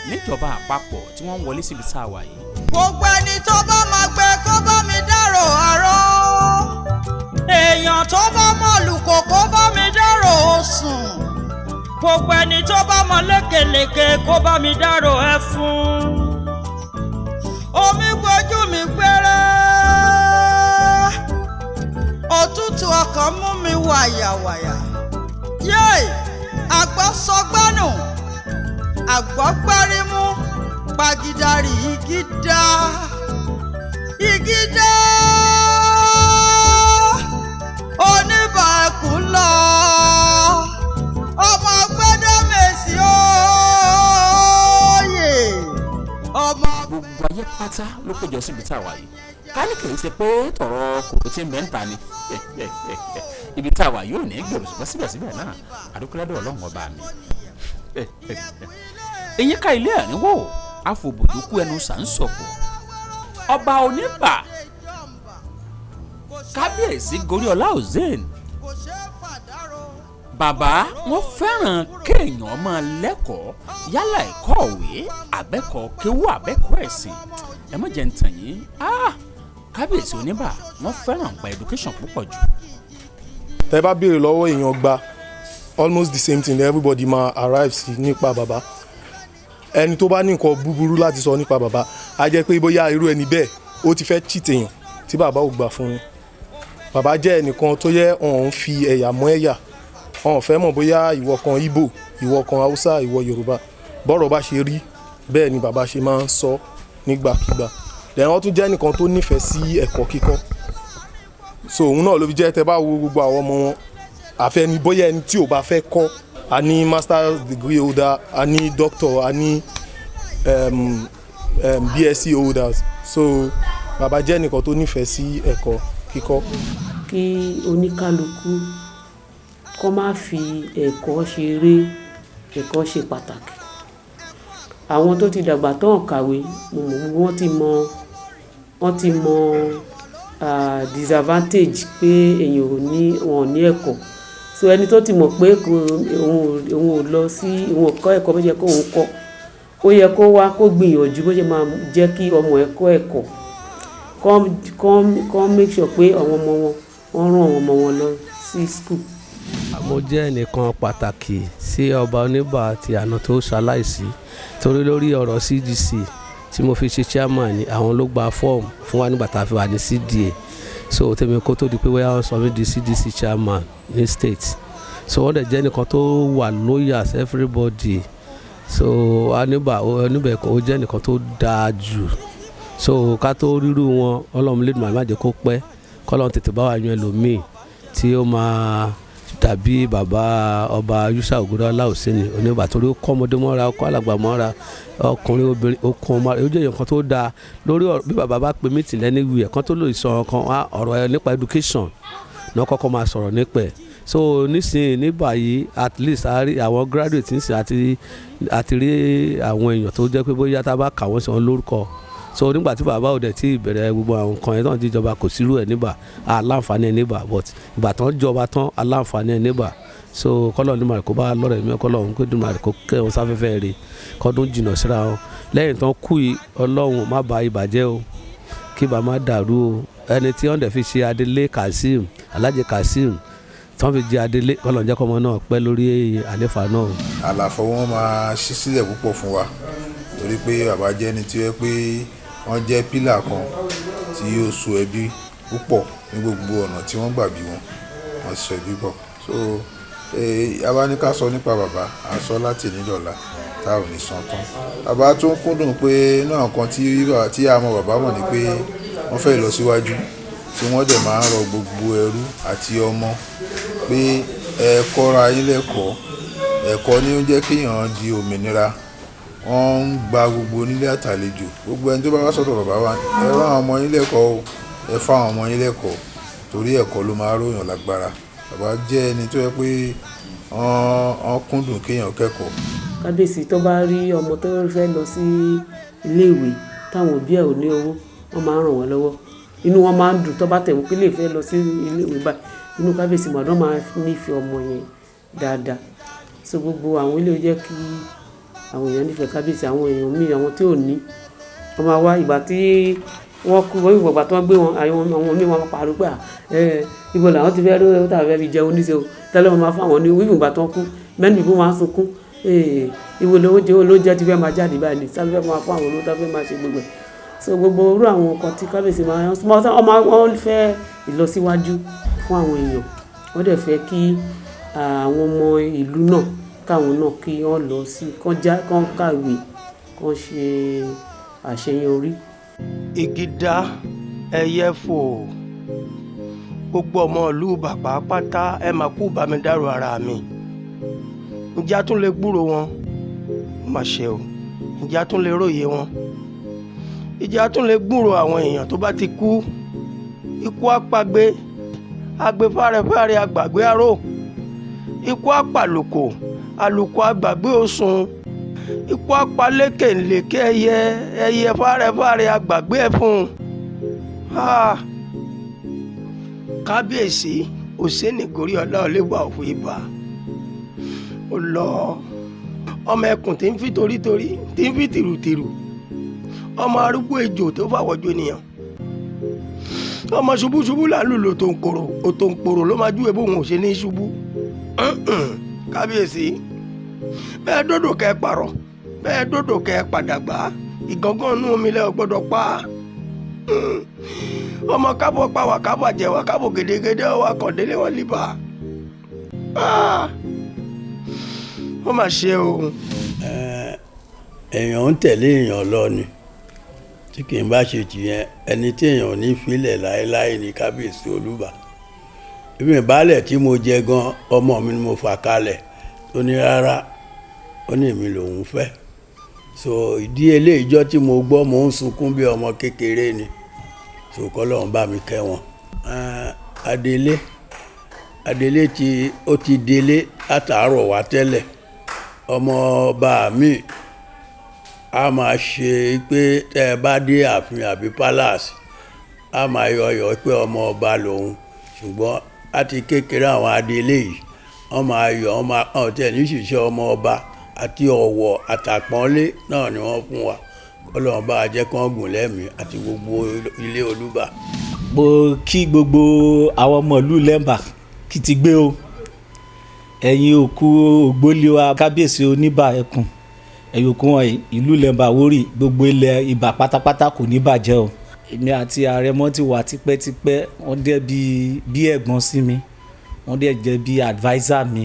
níjọba àpapọ̀, tí wọ́n ń wọlé síbi tá a wà yìí. Gbogbo ẹni tó bá máa gbẹ kó bá mi dárò àárọ̀, èèyàn tó bá mọ̀ lùkò kó bá mi dárò òsùn, gbogbo ẹni tó bá mọ̀ lékelèké kó bá mi dárò ẹfun. Omi gbojú mi gbére, òtútù ọkàn mú mi wàyàwàyà. Yéè, àgbọ̀ sọgbọ́nù, àgbọ̀ gbárímú pagidari, igi dá, igi dá, oníbà ẹkùn lọ, ọmọ gbẹdọmẹsì òòyè ọmọ. Gbogbo ayé pátá ló péjọ síbi tá a wà yìí. Ká ní kì í ṣe pé tọrọ kòkó tí ń bẹ ń ta ni ibi tá a wà yóò ní gbèrò, ṣùgbọ́n síbẹ̀síbẹ̀ náà, àdúpẹ́ lọ́dọ̀ Ọlọ́run ọba mi. Eyín ká ilé ẹ̀rín wò, àfòbòdókú ẹnu sàǹsọ̀pọ̀. Ọba Oníbà, Kábíyèsí Goríọlá Hussein, bàbá wọn fẹ́ràn kéèyàn máa lẹ́kọ̀ọ́, yálà ẹ̀kọ́ òwe, àbẹ́kọ̀ kéwú, àbẹ́kọ̀ ẹ̀sìn. Ẹ má jẹ́ ń tàn yín. Ah, Kábíyèsí Oníbà, wọ́n fẹ́ràn gba education púpọ̀ jù. Tẹ́ bá béèrè lọ́wọ́ èèyàn gba, almost the same thing everybody máa arrive sí nípa bàbá. Ẹni tó bá ní nǹkan búburú láti sọ nípa bàbá, á jẹ́ pé bóyá irú ẹni bẹ́ẹ̀ ó ti fẹ́ cheat èèyàn tí bàbá ò gbà fún ni. Bàbá jẹ́ ẹnìkan tó yẹ ọ̀hún fi ẹ̀yà mọ́ ẹ̀yà, ọ̀hún fẹ́ mọ̀ bóyá ìwọ kan Ìgbò, ìwọ kan Haúsá, ìwọ Yorùbá. Bọ́rọ̀ bá ṣe rí bẹ́ẹ̀ ni bàbá ṣe máa ń sọ nígbàkigbà. Then wọ́n tún jẹ́ ẹnìkan tó nífẹ̀ẹ́ sí ẹ̀kọ́ kíkọ́, so òun náà ló fi jẹ́ tẹ́ bá wo gbogbo àwọn ọmọ wọn. Àfẹni bóyá ẹni tí ò bá fẹ́ kọ́. A ní master's degree holder, a ní doctor, a ní BSc holders. So bàbá jẹ́ ẹnìkan tó nífẹ̀ẹ́ sí ẹ̀kọ́ kíkọ́. Kí oníkálukú kó má fi ẹ̀kọ́ ṣeré. Ẹ̀kọ́ ṣe pàtàkì. Àwọn tó ti dàgbà tán kàwé, mo mọ̀ gbogbo wọ́n ti mọ disadvantage pé èèyàn ò ní, wọn ò ní ẹ̀kọ́. So ẹni tó ti mọ̀ pé kò òun ò lọ sí, òun ò kọ́ ẹ̀kọ́ bó ṣe yẹ kó òun kọ́, ó yẹ kó wá kó gbìyànjú bó ṣe máa jẹ́ kí ọmọ ẹ̀ kọ́ ẹ̀kọ́. Kán make sure pé àwọn ọmọ wọn, wọ́n rán àwọn ọmọ wọn lọ sí school. Mo jẹ́ ẹnìkan pàtàkì sí ọba Oníbà ti àná tó ṣaláìsí, torí lórí ọ̀rọ̀ CDC tí mo fi ṣe chairman ni àwọn ló gba fọ́ọ̀mù fún wa nígbà tá a fi wà ní CDA. So tèmi kó tó di pé bóyá wọ́n sọ mí di CDC chairman ní state. So wọ́n dẹ̀ jẹ́ ẹnìkan tó wà loyal to everybody. So Oníbà Oníbà ó jẹ́ ẹnìkan tó dáa jù. So ká tó rírú wọn, Ọlọ́run lè má jẹ́ kó pẹ́, kọ́lọ́run tètè bá wa yan ẹlòmíì tí ó máa dàbí bàbá ọba Yushau Ògúndáọlá Oseni Oníbà, torí ó kọ́ ọmọdé mọ́ra, ó kọ́ alàgbà mọ́ra, ọkùnrin, obìnrin, ó kọ́ ọmọ rẹ̀. Ó jẹ́ èèyàn kan tó dáa lórí ọ̀rọ̀. Bí bàbá bá pe meeting lẹ́ni wí ẹ̀ kan tó lè sọ kan ọ̀rọ̀ ẹ nípa education náà kọ́kọ́ máa sọ̀rọ̀ nípa ẹ̀. So nísìnyí ní báyìí, at least a rí àwọn graduate nísìnyí àti rí àwọn èèyàn tó jẹ́ pé bóyá tá a bá kà wọ́n sí wọn lórúkọ. So nígbà tí bàbá ò dẹ̀ tí ìbẹ̀rẹ̀ gbogbo àwọn nǹkan yẹn tán jíjọba, kò sírú ẹ̀ níbà aláǹfààní ẹ̀ níbà, but ìgbà tán jọba tán, aláǹfààní ẹ̀ níbà. So kọ́lọ̀ ní màrí kó bá lọ́rẹ̀ mi, kọ́lọ̀ ń pé dùn màrí kó kẹ́ wọn sáfẹ́fẹ́ rè, kọ́dún jìnnà síra wọn lẹ́yìn tán kú yìí. Ọlọ́run má ba ìbàjẹ́ o, kí bàá má dàrú o. Ẹni tí wọ́n dẹ̀ fi ṣe adelé, Kazeem, Alhaji Kazeem, tí wọ́n fi jẹ adelé, kọ́lọ̀ ń jẹ́ kọ́mọ náà pẹ́ lórí àléfà náà. Àlàfo wọn máa ṣí sílẹ̀ púpọ̀ fún wa, torí pé bàbá jẹ́ ẹni tí ó yẹ pé wọ́n jẹ́ pillar kan tí yóò so ẹbí púpọ̀ ní gbogbo ọ̀nà tí wọ́n gbà bí wọn, wọ́n so ẹbí pọ̀. So a bá ní ká sọ nípa bàbá, a sọ láti ní dọ̀la tá ò ní san tán. Bàbá tún kúndùn pé inú àwọn kan tí a mọ bàbá mọ̀ ni pé wọ́n fẹ́ ìlọsíwájú, tí wọ́n dẹ̀ máa ń rọ gbogbo ẹrú àti ọmọ pé ẹ kọ́ra yín lẹ́kọ̀ọ́. Ẹ̀kọ́ ni ó ń jẹ́ kéèyàn di òmìnira. Wọ́n ń gba gbogbo onílé àtàlejò, gbogbo ẹni tó bá wá sọ́dọ̀ bàbá wa, ẹ rán àwọn ọmọ yín lẹ́kọ̀ọ́ o, ẹ fá àwọn ọmọ yín lẹ́kọ̀ọ́, torí ẹ̀kọ́ ló máa ròyàn lágbára. Bàbá jẹ́ ẹni tó yẹ pé wọ́n kúndùn kéèyàn kẹ́kọ̀ọ́. Kábíyèsí tó bá rí ọmọ tó fẹ́ lọ sí iléèwé táwọn òbí ẹ̀ ò ní owó, wọ́n máa ń ràn wọ́n lọ́wọ́. Inú wọn máa ń dùn tó bá tẹ̀ wọ́n pé lè fẹ́ lọ sí iléèwé báyìí. Inú kábíyèsí màdán máa nífẹ̀ẹ́ ọmọ yẹn dáadáa. So gbogbo àwọn ilé jẹ́ kí àwọn èèyàn nífẹ̀ẹ́ kábíyèsí. Àwọn èèyàn míì, àwọn tí ò ní, wọ́n máa wá. Ìgbà tí wọ́n kú, wọ́n ìgbà tí wọ́n gbé wọn, àwọn míì wọn máa pariwo pé ẹ ibo làwọn ti fẹ́ rí owó tàbí fẹ́ fi jẹun níṣẹ́ o tẹ́lẹ̀. Wọn máa fún àwọn ní wíwì. Ìgbà tí wọ́n kú, many people máa ń sunkún, ibo lówó jẹ́ olóúnjẹ ti fẹ́ máa jáde báyìí ní sábẹ́ fẹ́ máa fún àwọn olówó tó fẹ́ máa ṣe gbogbo ẹ̀. So gbogbo irú àwọn nǹkan tí kábíyèsí máa ń wọ́n fẹ́ ìlọsíwájú fún àwọn èèyàn, wọ́n dẹ̀ fẹ́ kí àwọn ọmọ ìlú náà, káwọn náà kí wọ́n lọ sí kán já kán kàwé, kán ṣe àṣeyọrí. Igi dá, ẹyẹ fò. Gbogbo ọmọ ìlú bàbá pátá, ẹ máa kú bá mi dárò ara mi. Ǹjẹ́ a tún lè gbúrò wọn? Ó mà ṣe o. Ǹjẹ́ a tún lè róye wọn? Ìjẹ́ a tún lè gbúrò àwọn èèyàn tó bá ti kú? Ikú apagbe agbe fárẹfáre, àgbàgbé aró. Ikú apàlùkò, àlùkò àgbàgbé òsùn. Ikú apalékè ńlẹ̀kẹ́ ẹyẹ, ẹyẹ fárẹfáre, àgbàgbé ẹfun. Kábíyèsí Òsénì Goríọlá Ọlẹ́wà òfò ibà ó lọ. Ọmọ ẹkùn tí ń fi torítorí, tí ń fi tìrùtìrù, ọmọ arúgbó ejò tó fàwọ̀jọ ènìyàn, ọmọ ṣubúṣubú là ń lùlù òtòǹkòrò, òtòǹkòrò ló máa júwe bóun ò ṣe ní ṣubú. Kábíyèsí, bẹ́ẹ̀ dòdò kẹ́ ẹ pààrọ̀, bẹ́ẹ̀ dòdò kẹ́ ẹ padàgbà, ìgàngán inú omi lẹ́ ò gbọ́dọ̀ pa. Ọmọ kábọ̀ pa wà, kábọ̀ jẹ̀wà, kábọ̀ gédégédé ọwọ́ akọ̀délé wọn líbà. Ó mà ṣe o. Èèyàn ń tẹ̀lé èèyàn lọ ni tí kì í bá ṣe tìyẹn. Ẹni tí èèyàn ò ní filẹ̀ láéláé ní kábíyèsí Olúbà. Ibi ìbálẹ̀ tí mo jẹ gan, ọmọ mi ni mo fà kalẹ̀ tó ní rárá, ó ní èmi lòun fẹ́. So ìdí eléyìí jọ́ tí mo gbọ́, mò ń sunkún bí ọmọ kékeré ni. So kọ́lọ́run bá mi kẹ́ wọn. Adelé, Adelé tí ó ti délé látàárọ̀ wá tẹ́lẹ̀. Ọmọ ọba mi a máa ṣe pé tẹ́ ẹ bá dé ààfin àbí palace, a máa yọ̀yọ̀ pé ọmọ ọba lòun. Ṣùgbọ́n láti kékeré àwọn adelé yìí, wọ́n máa yọ̀, wọ́n máa hàn tẹ̀ ní ṣiṣẹ́ ọmọ ọba àti ọ̀wọ̀ àtàpọ́nlé náà ni wọ́n fún wa. Kọ́lọ́run bá jẹ́ kán gùn lẹ́mìí àti gbogbo ilé Olúbà. Mo kí gbogbo àwọn ọmọ ìlú Lẹ́mbà kí ti gbé o. Ẹ̀yin òkú ògbólé wa, kábíyèsí oníbà ẹkùn, ẹ̀yin òkú wọn ìlú Lẹ́mbà Wórì, gbogbo ilẹ̀ Ìbà pátápátá kò ní bàjẹ́ o. Èmi àti àrẹ̀mọ ti wà tipẹ́tipẹ́, wọ́n dẹ̀ bí ẹ̀gbọ́n sí mi, wọ́n dẹ̀ jẹ́ bí adviser mi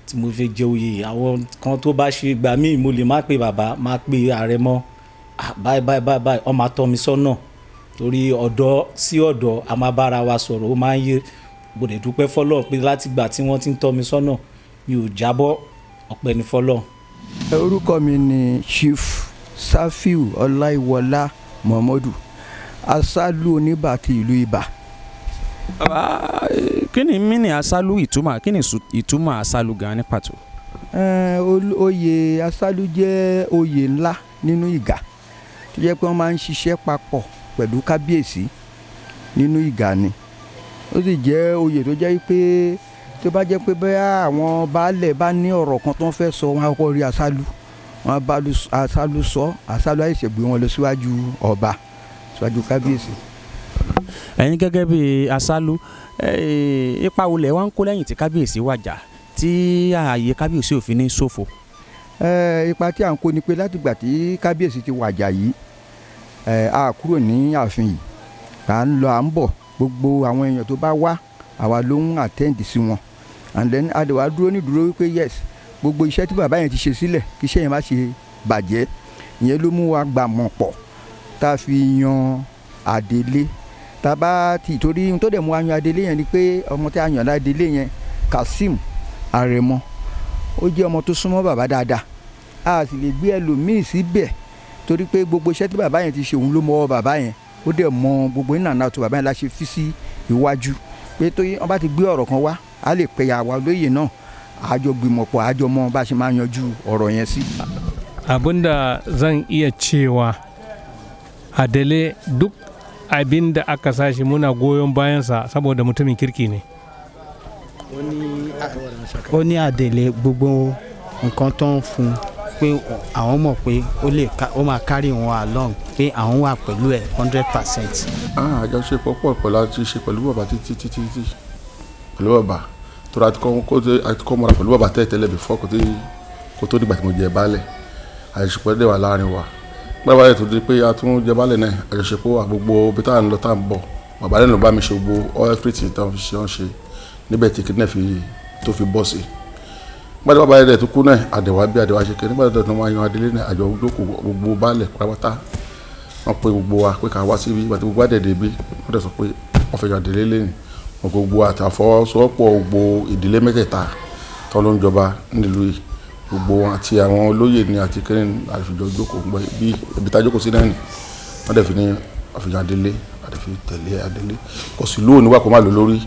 tí mo fi jẹ oyè. Àwọn kan tó bá ṣe ìgbà míì, mo lè má pe bàbá, má pe àrẹ̀mọ, báyìí báyìí báyìí báyìí, wọ́n máa tọ́ mi sọ́nà torí ọ̀dọ́ sí ọ̀dọ́ a máa bára wa sọ̀rọ̀, ó máa ń yé. Mo dẹ̀ dúpẹ́ fọ́lọ́run pé láti ìgbà tí wọ́n ti ń tọ́ mi sọ́nà, mi ò jábọ́, ọpẹ́ ni fọ́lọ́run. Orúkọ mi ni Chief Safiu Ọláìwọlá Muhammadu, Asálù Oníbà ti ìlú Ibà. Bàbá, kí ni mí ní asálù ìtumọ̀, kí ni ìtumọ̀ asálù gan ní pàtó? Oyè asálù jẹ́ oyè ńlá nínú ìgà tó jẹ́ pé wọ́n máa ń ṣiṣẹ́ papọ̀ pẹ̀lú kábíyèsí nínú ìgà ni. Ó sì jẹ́ oyè tó jẹ́ pé tó bá jẹ́ pé bẹ́ẹ̀ àwọn baálẹ̀ bá ní ọ̀rọ̀ kan tó ń fẹ́ sọ, wọn á kọ́kọ́ rí asálù, wọn á bá asálù sọ, asálù á ṣẹ̀ṣẹ̀ gbé wọn lọ síwájú ọba, síwájú kábíyèsí. Ẹ̀yin gẹ́gẹ́ bí asálù, ipa wo lẹ̀ wá ń kó lẹ́yìn tí kábíyèsí wàjà tí ààyè kábíyèsí ò fi ní ṣòfò? Ipa tí à ń kó ni pé látìgbà tí kábíyèsí ti wàjà yìí, a kúrò ní ààfin yìí, à ń lọ à ń bọ̀, gbogbo àwọn èèyàn tó bá wá, àwa ló ń attend sí wọn. And then a lè wá dúró ní dúró wípé yes, gbogbo iṣẹ́ tí bàbá yẹn ti ṣe sílẹ̀, kí iṣẹ́ yẹn má ṣe bàjẹ́. Ìyẹn ló mú wa gbàmọ̀ pọ̀ tá a fi yan adelé. Tá a bá ti torí ohun tó dẹ̀ mú wa yan adelé yẹn ni pé ọmọ tí a yàn ládélé yẹn, Kazeem Àrẹ̀mọ, ó jẹ́ ọmọ tó súnmọ́ bàbá dáadáa. A sì lè gbé ẹlòmíì síbẹ̀ torí pé gbogbo iṣẹ́ tí bàbá yẹn ti ṣe, òun ló mọ bàbá yẹn, ó dẹ̀ mọ gbogbo ìnànà tó bàbá yẹn la ṣe fi sí iwájú pé tó wọ́n bá ti gbé ọ̀rọ̀ kan wá, a lè pe àwa olóyè náà, àjọ gbìmọ̀pọ̀, àjọ mọ bá a ṣe máa yanjú ọ̀rọ̀ yẹn sí. Abinda zan iya cewa, Adele duk abin da aka sashi muna goyon bayansa saboda mutumin kirki ne. Ó ní Adele, gbogbo nǹkan tó ń fún un pé àwọn mọ̀ pé ó lè ó máa carry wọn along, pé àwọn wà pẹ̀lú ẹ̀ 100%. Àjọṣepọ̀ pọ̀ pẹ̀lú àti ṣe pẹ̀lú bàbá títí títí títí pẹ̀lú bàbá torí àti kọ́ mọ́ra pẹ̀lú bàbá tẹ́lẹ̀ before kó tó dìgbà tí mo jẹ baálẹ̀. Àjọṣepọ̀ dẹ̀ wà láàrin wa pẹ́ẹ́rẹ́ báyìí tó di pé a tún jẹ baálẹ̀ náà. Àjọṣepọ̀ wà, gbogbo ibi tá à ń lọ tá à ń bọ̀, bàbá lẹ́nu bá mi ṣe gbogbo all everything tá à ń fi ṣe wọ́n ṣe níbẹ̀ tí kìnìún fi tó fi bọ́ sí. Nígbà tí bàbá yẹn tó kú náà, àdẹ̀wà bí àdẹ̀wà ṣe kẹ́ nígbà tó máa yan adelé náà, àjọ jókòó gbogbo baálẹ̀ pátápátá, wọ́n pe gbogbo wa pé ká wá síbi. Ìgbà tí gbogbo àdẹ̀dẹ̀ bí wọ́n dẹ̀ sọ pé wọ́n fẹ́ yan adelé lẹ́nu wọn, gbogbo àtàfọwọ́sowọ́pọ̀ gbogbo ìdílé mẹ́tẹ̀ẹ̀ta tó ló ń jọba nílùú yìí, gbogbo wọn àti àwọn olóyè ni àti kẹrin àfijọ́ jókòó bí ibi tá a jókòó sí náà ni wọ́n dẹ̀ fi ní àfijọ́ adelé, àti fi tẹ̀lé adelé. Kò sí lóòní wà kó má lò lórí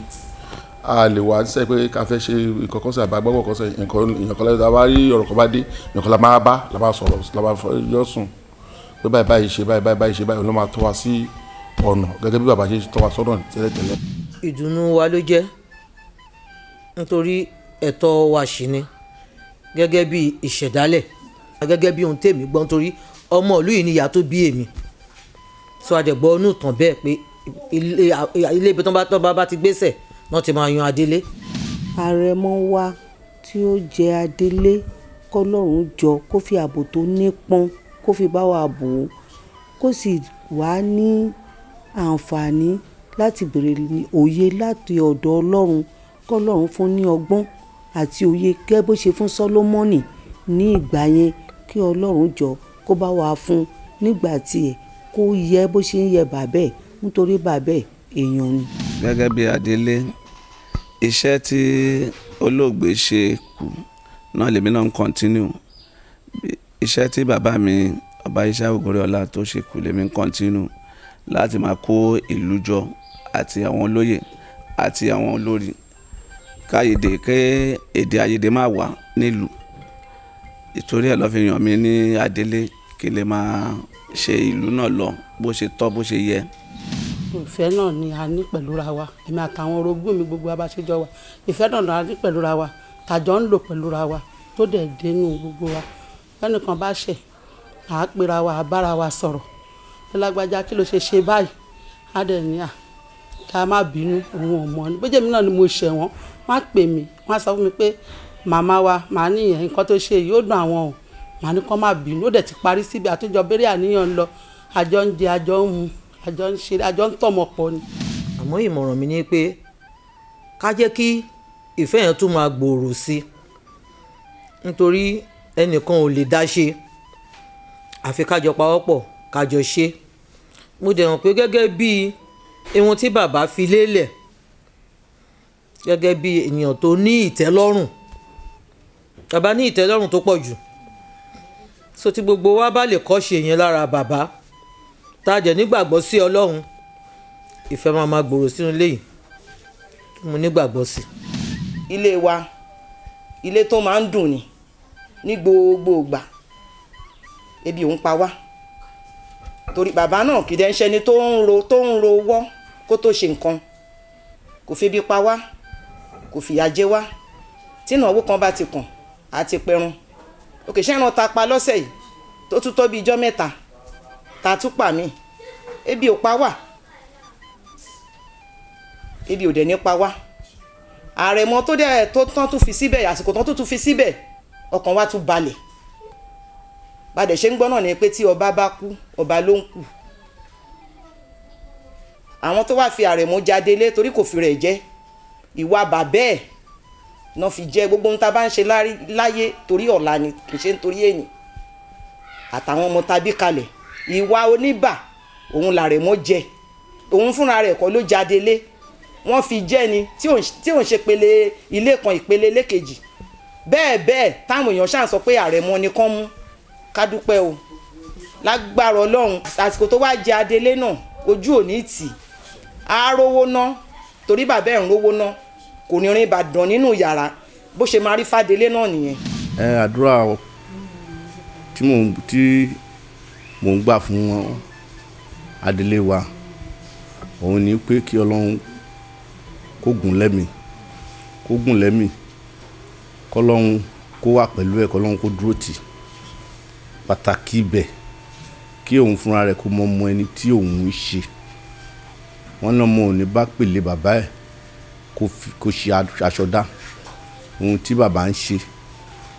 a lè wá sẹ́ pé ká fẹ́ ṣe nǹkan kan sẹ́ àbá gbọ́gbọ́ kan sẹ́ nǹkan èèyàn kan lẹ́yìn tá a bá rí ọ̀rọ̀ kan bá dé, èèyàn kan la máa bá la máa sọ̀rọ̀, la máa fọjọ́ sùn pé báyìí báyìí ṣe báyìí báyìí ṣe báyìí, ló máa tọ́ wa sí ọ̀nà gẹ́gẹ́ bí bàbá ṣe tọ́ wa sọ́nà tẹ́lẹ̀tẹ́lẹ̀. Ìdùnnú wa ló jẹ́ nítorí ẹ̀tọ́ wa ṣì ni gẹ́gẹ́ bí ìṣẹ̀dálẹ̀, gẹ́gẹ́ bí ohun tèmi gbọ́, nítorí ọmọ ìlú yìí ni ìyá tó bí èmi sọ àdẹ̀gbọ́ inú ìtàn bẹ́ẹ̀ pé ilé ibi tó bá ti gbéṣẹ̀ wọ́n ti máa yan adelé. Àrẹ̀mọ wa tí ó jẹ́ adelé, kọ́lọ́run jọ kó fi ààbò tó nípọn kó fi bá wa bò ó, kó sì wá ní àǹfààní láti béèrè òye láti ọ̀dọ̀ Ọlọ́run, kọ́lọ́run fún ní ọgbọ́n àti òye gẹ́gẹ́ bó ṣe fún Sólómọ́nì ní ìgbà yẹn, kí Ọlọ́run jọ kó bá wa fún nígbà tiẹ̀, kó yẹ bó ṣe ń yẹ bàbá ẹ̀, nítorí bàbá ẹ̀ èèyàn ni. Gẹ́gẹ́ bí adelé, Iṣẹ́ tí olóògbé ṣe kù náà lèmi náà ń continue. Iṣẹ́ tí bàbá mi, Ọba Isa Ògúnrẹ́ọlá, tó ṣe kù lèmi ń continue láti máa kó ìlú jọ àti àwọn olóyè àti àwọn olórí, káyédè ké èdè àìyedè má wà nílùú. Ìtorí ẹ̀ ló fi yàn mí ní adelé kí lè máa ṣe ìlú náà lọ bó ṣe tọ́, bó ṣe yẹ. Ìfẹ́ náà ni a ní pẹ̀lú ra wa, èmi àtàwọn orogún mi, gbogbo abáṣejọ wa. Ìfẹ́ náà ni a ní pẹ̀lú ra wa, tàjọ ń lò pẹ̀lú ra wa, tó dẹ̀ dénú gbogbo wa. Lẹ́nìkan bá ṣẹ̀, à á pera wa, à bára wa sọ̀rọ̀. Lágbájá, kí ló ṣe ṣe báyìí? Á dẹ̀ ní à ká má bínú, òun ò mọ̀ ní bójú. Èmi náà ni mo ṣẹ̀ wọ́n, wọ́n á pè mí, wọ́n á sọ fún mi pé màmá wa, màá níyẹn, nǹkan tó ṣe yìí ó dùn àwọn o, màá ní kán má bínú. Ó dẹ̀ ti parí síbi àtúnjọ bẹ́rẹ̀ àníyàn ń lọ, àjọ ń jẹ, àjọ ń mu, àjọ ń ṣe, àjọ ń tọ̀mọ̀ pọ̀ ni. Àmọ́ ìmọ̀ràn mi ni pé ká jẹ́ kí ìfẹ́ yẹn tún máa gbòòrò sí i, nítorí ẹnìkan ò lè dá ṣe, àfi kájọ pawọ́pọ̀, kájọ ṣe. Mo dẹ̀ mọ̀ pé gẹ́gẹ́ bí ihun tí bàbá fi lélẹ̀, gẹ́gẹ́ bí ènìyàn tó ní ìtẹ́lọ́rùn, bàbá ní ìtẹ́lọ́rùn tó pọ̀ jù. So tí gbogbo wa bá lè kọ́ṣe yẹn lára bàbá, tá a jẹ́ nígbàgbọ́ sí Ọlọ́run, ìfẹ́ máa máa gbòòrò sínú ilé yìí. Mo nígbàgbọ́ sí. Ilé wa, ilé tó máa ń dùn ni ní gbogbo ìgbà. Ebi ò ń pa wá, torí bàbá náà kì í dẹ́ ń ṣẹni tó ń ro wọ́ kó tó ṣe nǹkan. Kò febi pa wá, kò fìyà jẹ wá. Tí ìnáwó kan bá ti kàn, á ti pẹrun òkè ṣẹ́ran ta pa lọ́sẹ̀ yìí, tó tún tó bí ijọ́ 3 ta tún pa mí. Ebi ò pa wá, ebi ò dẹ̀ ní pa wá. Àrẹ̀mọ tó dẹ̀ tó tán tún fi síbẹ̀, àsìkò tán tó tún fi síbẹ̀, ọkàn wa tún balẹ̀. Bàdẹ̀ ṣe ń gbọ́ náà ni pé tí ọba bá kú, ọba ló ń kú. Àwọn tó wá fi àrẹ̀mọ jáde lé, torí kò fi rẹ̀ jẹ́, ìwà bàbẹ́ ẹ̀ náà fi jẹ́. Gbogbo ohun tá a bá ń ṣe láyé, torí ọ̀la ni, kì í ṣe nítorí èyí àtàwọn ọmọ tàbí kalẹ̀. Ìwà oníbà òun làrẹ̀mọ jẹ. Òun fúnra rẹ̀ kọ́ ló jáde lé, wọ́n fi jẹ́ ni, tí ò ń ṣe pele ilé kan, ìpele ilé kejì, bẹ́ẹ̀ bẹ́ẹ̀, táwọn èèyàn ṣáà sọ pé àrẹ̀mọ ni kán mú. Ká dúpẹ́ o. Lágbára Ọlọ́run, àsìkò tó wá jẹ adelé náà, ojú ò ní tì á, rówó ná, torí bàbá ẹ̀ ń rówó ná, kò ní rin Ìbàdàn nínú yàrá. Bó ṣe máa rí fàdélé náà nìyẹn. Ẹ àdúrà tí mò ń gbà fún adelé wa, òun ni pé kí Ọlọ́run kó gùn lẹ́mìí, kó gùn lẹ́mìí, kọ́lọ́run kó wà pẹ̀lú ẹ̀, kọ́lọ́run kó dúró tì. Pàtàkì ibẹ̀, kí òun fúnra rẹ̀ kó mọ ọmọ ẹni tí òun ń ṣe. Wọ́n ní ọmọ òní bá pèlè bàbá ẹ̀ kó ṣe aṣọ dá. Ohun tí bàbá ń ṣe,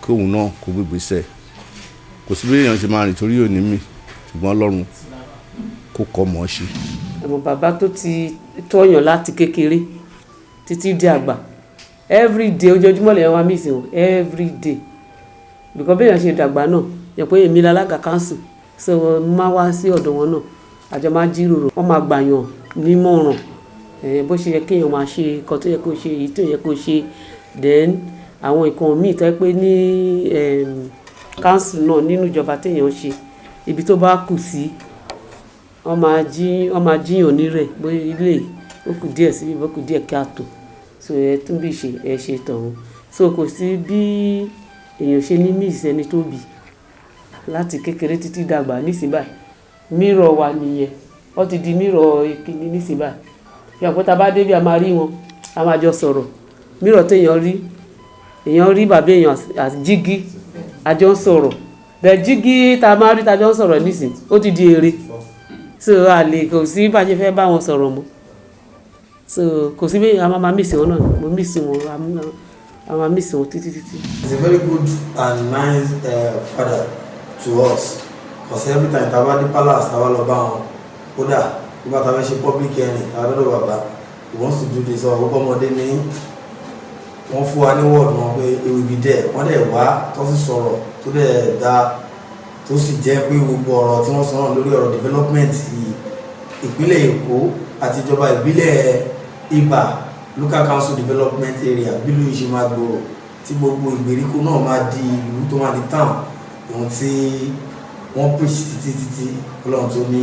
kí òun náà kó gbégbèsè. Kò sí bí èèyàn ṣe máa rìn torí òní mi, ṣùgbọ́n Ọlọ́run kó kọ́ mọ̀ ọ́ ṣe. Àwọn bàbá tó ti tọ́yàn láti kékeré títí di àgbà, everyday, ojoojúmọ́ lèèyàn máa miss wọn, everyday, because bí èèyàn ṣe dàgbà náà yẹ pé èmi lálága council, so mo máa wá sí ọ̀dọ̀ wọn náà, àjọ máa jíròrò, wọ́n máa gbàyàn nímọ̀ràn bó ṣe yẹ kéèyàn máa ṣe nǹkan tó yẹ kó ṣe, èyí tó yẹ kó ṣe. Then àwọn nǹkan míì tó yẹ pé ní council náà, nínú ìjọba téèyàn ṣe, ibi tó bá kù sí, wọ́n máa jíyàn nírẹ̀ bóyá ilé ó kù díẹ̀ síbi, ó kù díẹ̀ kí á tó, so ẹ tún bí ṣe ẹ ṣe tọ̀hún. So kò sí bí èèyàn ṣe ní miss ẹni tó bí láti kékeré títí dàgbà. Nísìnyí báyìí, mirror wa nìyẹn, wọ́n ti di mirror ìkíní nísìnyí báyìí. Bí àpótá bá dé bí, a máa rí wọn, a máa jọ sọ̀rọ̀. Mirror téèyàn rí, èèyàn rí bàbá èèyàn àti jígí, a jọ ń sọ̀rọ̀ bẹ́ẹ̀. Jígí tá a máa rí tá a jọ ń sọ̀rọ̀ nísìnyí, ó ti di ère. So a lè, kò sí bá a ṣe fẹ́ bá wọn sọ̀rọ̀ mọ́. So kò sí bí a máa miss wọn náà. Mo miss wọn, a máa miss wọn títí títí. He's a very good and nice father to us, because every time tá a bá dé palace, tá a bá lọ bá wọn, kódà nígbà tá a fẹ́ ṣe public hearing, tá a bá dọ̀ bàbá, he wants to do this, or ọmọdé ní wọ́n fún wa ní word wọn pé he will be there. Wọ́n dẹ̀ wá, tó sì sọ̀rọ̀ tó dẹ̀ da, tó sì jẹ́ pé gbogbo ọ̀rọ̀ tí wọ́n sọ náà lórí ọ̀rọ̀ development ìpínlẹ̀ Èkó àti ìjọba ìbílẹ̀ Ibà. Local council development area, bí ìlú yìí ṣe máa gbòòrò, tí gbogbo ìgbèríko náà máa di ìlú tó máa di town, ohun tí wọ́n preach títí títí Ọlọ́run tó ní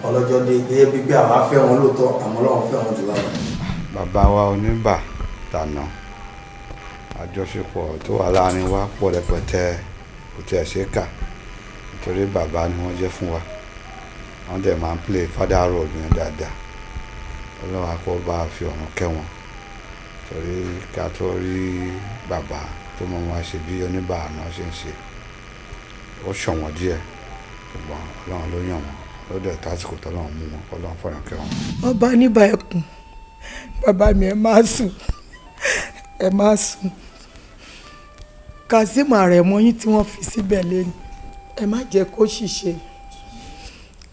ọlọ́jọ́ dé, gẹ́gẹ́ bí pé àwa fẹ́ wọn lóòótọ́, àmọ́ Ọlọ́run fẹ́ wọn jù wá lọ. Bàbá wa oníbà tàná, àjọṣepọ̀ tó wà láàrin wa pọ̀ rẹpẹtẹ, kò tiẹ̀ ṣe é kà, nítorí bàbá ni wọ́n jẹ́ fún wa. Wọ́n dẹ̀ máa ń play father role yẹn dáadáa. Ọlọ́run á kó bá fi ọ̀run kẹ́ wọn, torí ká tó rí bàbá tó mọ̀ wọn ṣe bí oníbà àná ṣe ń ṣe, ó ṣọ̀wọ́n díẹ̀, ṣùgbọ́n Ọlọ́run ló yàn wọ́n, ló dẹ̀ tásìkò tọ́lọ́run mú wọn, Ọlọ́run fọ̀run kẹ́ wọn. Ọba níbà ẹkùn, bàbá mi, ẹ má sùn, ẹ má sùn. Kazeem Àrẹ̀mọ yín tí wọ́n fi síbẹ̀ lẹ́nu, ẹ má jẹ́ kó ṣìṣe.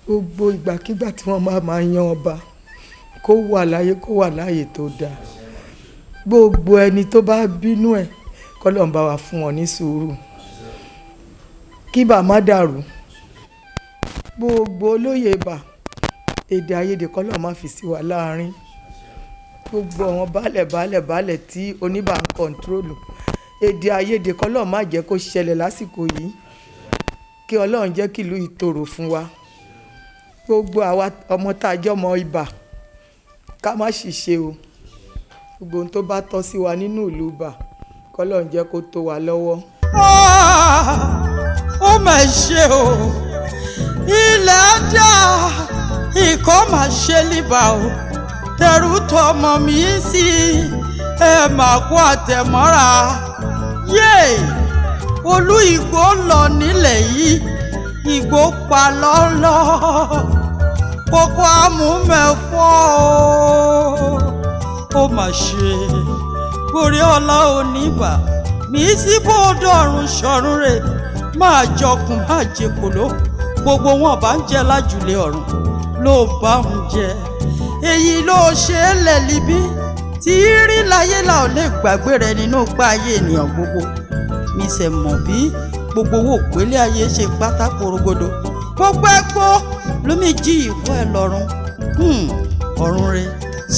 Gbogbo ìgbàkigbà tí wọ́n máa máa yan ọba, kó wà láyé, kó wà láàyè tó dáa. Gbogbo ẹni tó bá bínú ẹ̀, k'Ọlọ́run bá wa fún wọn ní sùúrù, kí bà má dàrú. Gbogbo olóyè bà, èdè àìyedè k'Ọlọ́run má fi sí wa láàrin. Gbogbo àwọn baálẹ̀ baálẹ̀ baálẹ̀ tí oníbà ń control, èdè àìyedè k'Ọlọ́run má jẹ́ kó ṣẹlẹ̀ lásìkò yìí, kí Ọlọ́run jẹ́ kí ìlú yìí tòrò fún wa. Gbogbo àwa ọmọ tá a jẹ́ ọmọ ibà, ká má ṣìṣe o. Gbogbo ohun tó bá tọ́ sí wa nínú ìlú ibà, k'Ọlọ́run jẹ́ kó tó wa lọ́wọ́. Ó mà ṣe o, ilẹ̀ dá ikọ́ mà ṣe líbà o, tẹ̀rù tọmọ mi sí ẹ mà kó àtẹ̀mọ́ra. Yé olú ìgbó lọ nílẹ̀ yìí, ìgbó pa lọ́lọ́, kókó amúmẹ̀fọ́ o. Ó mà ṣe, gorí ọlá oníbà mi sí bóódù ọ̀run ṣọ̀run rè, máa jọkùn máa jẹ kòló, gbogbo wọn bá ń jẹ lájùlé ọ̀run ló bá ń jẹ. Èyí ló ṣe é lẹ̀ líbí tí rí láyé là ò lè gbàgbé rẹ nínú pa ayé ènìyàn gbogbo. Mi ṣe mọ̀ bí gbogbo owó òpélé ayé ṣe pátá porogodo, gbogbo ẹgbó lómi jí ìwọ ẹ lọ́rùn ọ̀run rẹ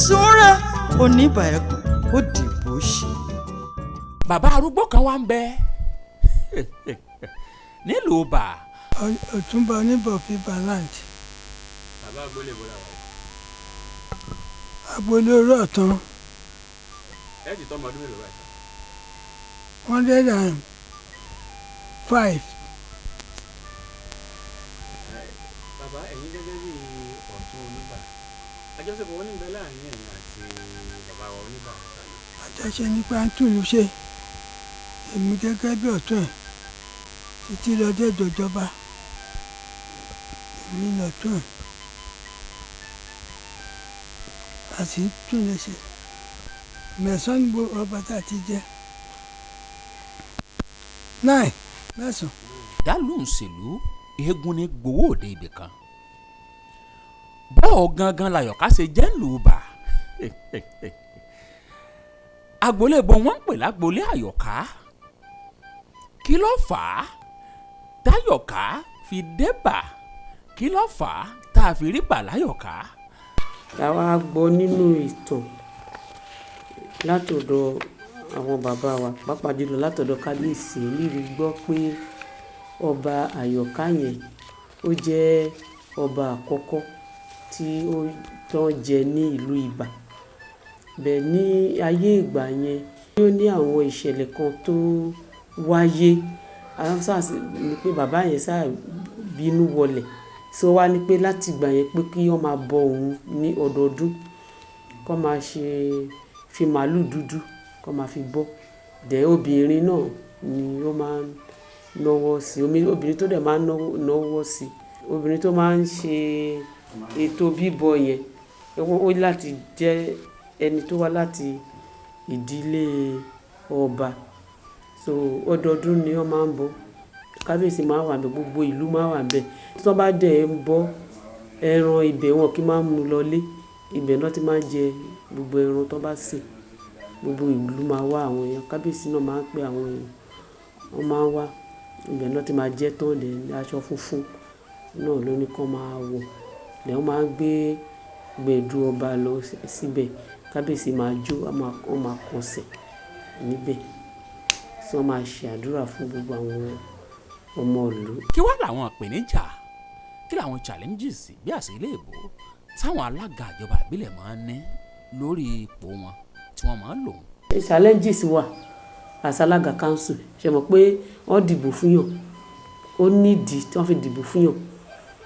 súnrẹ́ oníbà ẹkùn ó dìbò ṣe. Bàbá arúgbó kan wà ń bẹ nílùú bà. Ọ̀túnba oníbà of Ibà land. Bàbá agboolé bọ́lá wà. Agboolé orí ọ̀tún. Ẹ ti tọ́ ọmọ ọdún mélòó báyìí? 105. Bàbá, ẹ̀yin gẹ́gẹ́ bí ọ̀tún oníbà, àjọṣepọ̀ wọn níbẹ̀ láàrin ẹ̀yin àti bàbá wa oníbà àtàlẹ́. Àjọṣe nípa ń túlù ṣe, èmi gẹ́gẹ́ bí ọ̀tún ẹ̀ títí lọ dé ìdọ̀jọba, èmi lọ̀tún ẹ̀, a sì ń tún lè ṣe. Mẹ̀sán ní gbogbo ọba tá a ti jẹ, 9, mẹ́sàn. Dálóhùn ṣèlú eégún ní gbowó òde ibì kan, bọ́ọ̀ gangan làyọ̀ká ṣe jẹ́ ńlùbà. Agboolé bo wọ́n ń pè lágboolé àyọ̀ká, kí ló fà á táyọ̀ká fi débà? Kí ló fà á tá a fi rí bà láyọ̀ká? Àwa gbọ́ nínú ìtàn látọ̀dọ̀ àwọn bàbá wa, pàápàá jùlọ látọ̀dọ̀ kábíyèsí, rírí gbọ́ pé ọba àyọ̀ká yẹn ó jẹ́ ọba àkọ́kọ́ tí ó tán jẹ ní ìlú Ibà. Bẹ́ẹ̀ ní ayé ìgbà yẹn, ó ní àwọn ìṣẹ̀lẹ̀ kan tó wáyé. Àwọn sáà sì ní pé bàbá yẹn sáà bínú wọlẹ̀. So wá ní pé láti ìgbà yẹn pé kí wọ́n máa bọ òun ní ọdọọdún, kó máa ṣe fi màlúù dúdú kó máa fi bọ́. Dẹ̀ obìnrin náà ni ó máa ń náwó sí, obìnrin tó dẹ̀ máa ń náwó sí, obìnrin tó máa ń ṣe ètò bíbọ yẹn, ó láti jẹ́ ẹni tó wá láti ìdílé ọba. So ọdọọdún ni wọ́n máa ń bọ. Kábíyèsí máa wà níbẹ̀, gbogbo ìlú máa wà níbẹ̀. Tí wọ́n bá dẹ̀ ń bọ ẹran ibẹ̀, wọn kì í máa ń mú lọlé. Ibẹ̀ náà ti máa ń jẹ gbogbo ẹran tó bá sè. Gbogbo ìlú máa wá, àwọn èèyàn. Kábíyèsí náà máa ń pé àwọn èèyàn, wọ́n máa ń wá. Ibẹ̀ náà ti máa jẹ tán dẹ̀ ní aṣọ funfun náà ló ní kí wọ́n máa wọ̀. Dẹ̀ wọ́n máa ń gbé gbẹ̀du ọba lọ síbẹ̀. Kábíyèsí máa jó, wọ́n máa kọsẹ̀ níbẹ̀, tí wọ́n máa ṣe àdúrà fún gbogbo àwọn ọmọ ìlú. Kí wá làwọn ìpèníjà, kí làwọn challenges bí àṣẹ ilé ìbò táwọn alága ìjọba ìbílẹ̀ máa ń ní lórí ipò wọn tí wọ́n máa ń lò? Challenges wà as alága council. Ṣe mọ̀ pé wọ́n dìbò fún yàn, ó nídìí tí wọ́n fi dìbò fún yàn.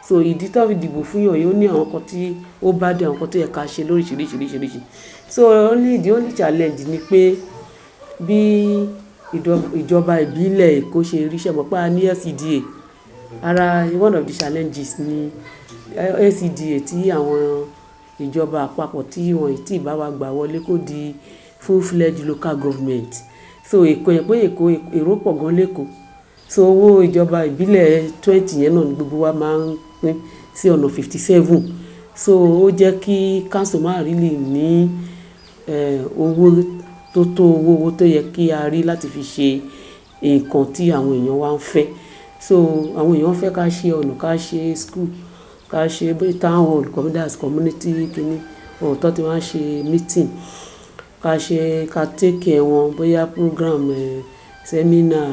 So ìdí tí wọ́n fi dìbò fún yàn yìí, ó ní àwọn nǹkan tí ó bá dé, àwọn nǹkan tó yẹ ká ṣe lóríṣiríṣiríṣiríṣi. So ó ní the only challenge ni pé bí ìjọba ìbílẹ̀ Èkó ṣe rí. Ṣe mọ̀ pé a ní LCDA? Ara one of the challenges ni LCDA tí àwọn ìjọba àpapọ̀ tí wọ́n ì tí ì bá wa gbà wọlé kó di full-fledged local government. So Èkó yẹn, pé Èkó, èrò pọ̀ gan l'Ékòó, so owó ìjọba ìbílẹ̀ 20 yẹn náà ni gbogbo wa máa ń pín sí ọ̀nà 57. So ó jẹ́ kí council má really ní owó tó tó owó tó yẹ kí a rí láti fi ṣe nǹkan tí àwọn èèyàn wa ń fẹ́. So àwọn èèyàn fẹ́ ká ṣe ọ̀nà, ká ṣe school, ká ṣe bí town hall, community kìíní ọ̀tọ̀ tí wọ́n á ṣe meeting, ká ṣe, ká take care wọn, bóyá program, seminar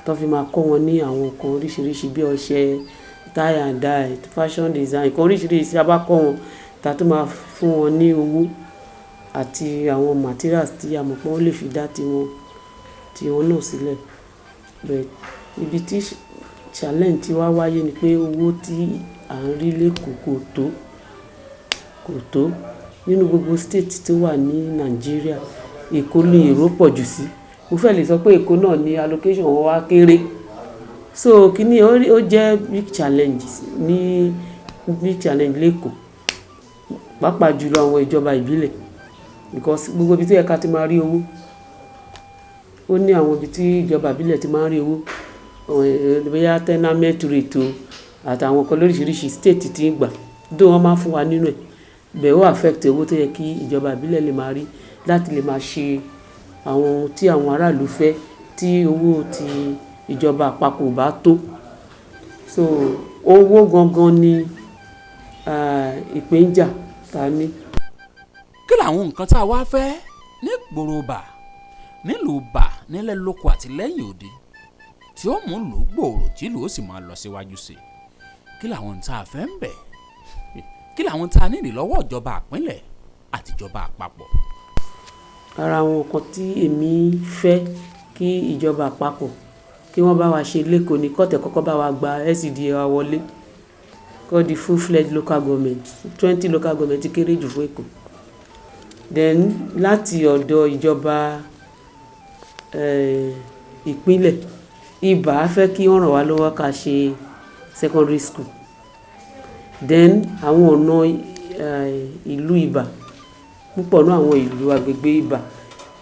tó fi máa kọ́ wọn ní àwọn nǹkan oríṣiríṣi bí ọṣẹ, tie and dye, fashion design, nǹkan oríṣiríṣi tí a bá kọ́ wọn, ta tó máa fún wọn ní owó àti àwọn materials tí a mọ̀ pé wọ́n lè fi dá tiwọn náà sílẹ̀. But ibi tí challenge tí wá wáyé ni pé owó tí à ń rí l'Ékòó kò tó, kò tó. Nínú gbogbo state tó wà ní Nàìjíríà, Èkó ní èrò pọ̀ jù sí. Mo fẹ́ lè sọ pé Èkó náà ní allocation wọn wá kéré. So kíní ó jẹ́ big challenge, ní big challenge l'Ékòó, pàápàá jùlọ àwọn ìjọba ìbílẹ̀, because gbogbo ibi tí ó yẹ ká ti máa rí owó, ó ní àwọn ibi tí ìjọba ìbílẹ̀ ti máa ń rí owó, bóyá tenement rate o àtàwọn nǹkan lóríṣiríṣi state tí ń gbà, though wọ́n máa ń fún wa nínú ẹ̀, but ó affect owó tó yẹ kí ìjọba ìbílẹ̀ lè máa rí láti lè máa ṣe àwọn ohun tí àwọn aráàlú fẹ́ tí owó ti ìjọba àpapọ̀ ò bá tó. So owó gangan ni ìpèníjà ta ní. Kí làwọn nǹkan tá a wá fẹ́ nígboro bà, nílùú bà, nílẹ̀ lóko àti lẹ́yìn òde tí ó mú ìlú gbòòrò, tí ìlú ó sì máa lọ síwájú sí i? Kí làwọn tá a fẹ́ ń bẹ̀? Kí làwọn tá a nílò lọ́wọ́ ìjọba ìpínlẹ̀ àti ìjọba àpapọ̀? Ara àwọn nǹkan tí èmi fẹ́ kí ìjọba àpapọ̀ kí wọ́n bá wa ṣe l'Ékòó ni kó tẹ̀ kọ́kọ́ bá wa gba LCDA wa wọlé, kó di full-fledged local government. 20 local government ti kéré jù fún Èkó. Then láti ọ̀dọ̀ ìjọba ìpínlẹ̀, Ibà, á fẹ́ kí wọ́n ràn wá lọ́wọ́ ká ṣe secondary school. Then àwọn ọ̀nà ìlú Ibà, púpọ̀ nínú àwọn ìlú agbègbè Ibà,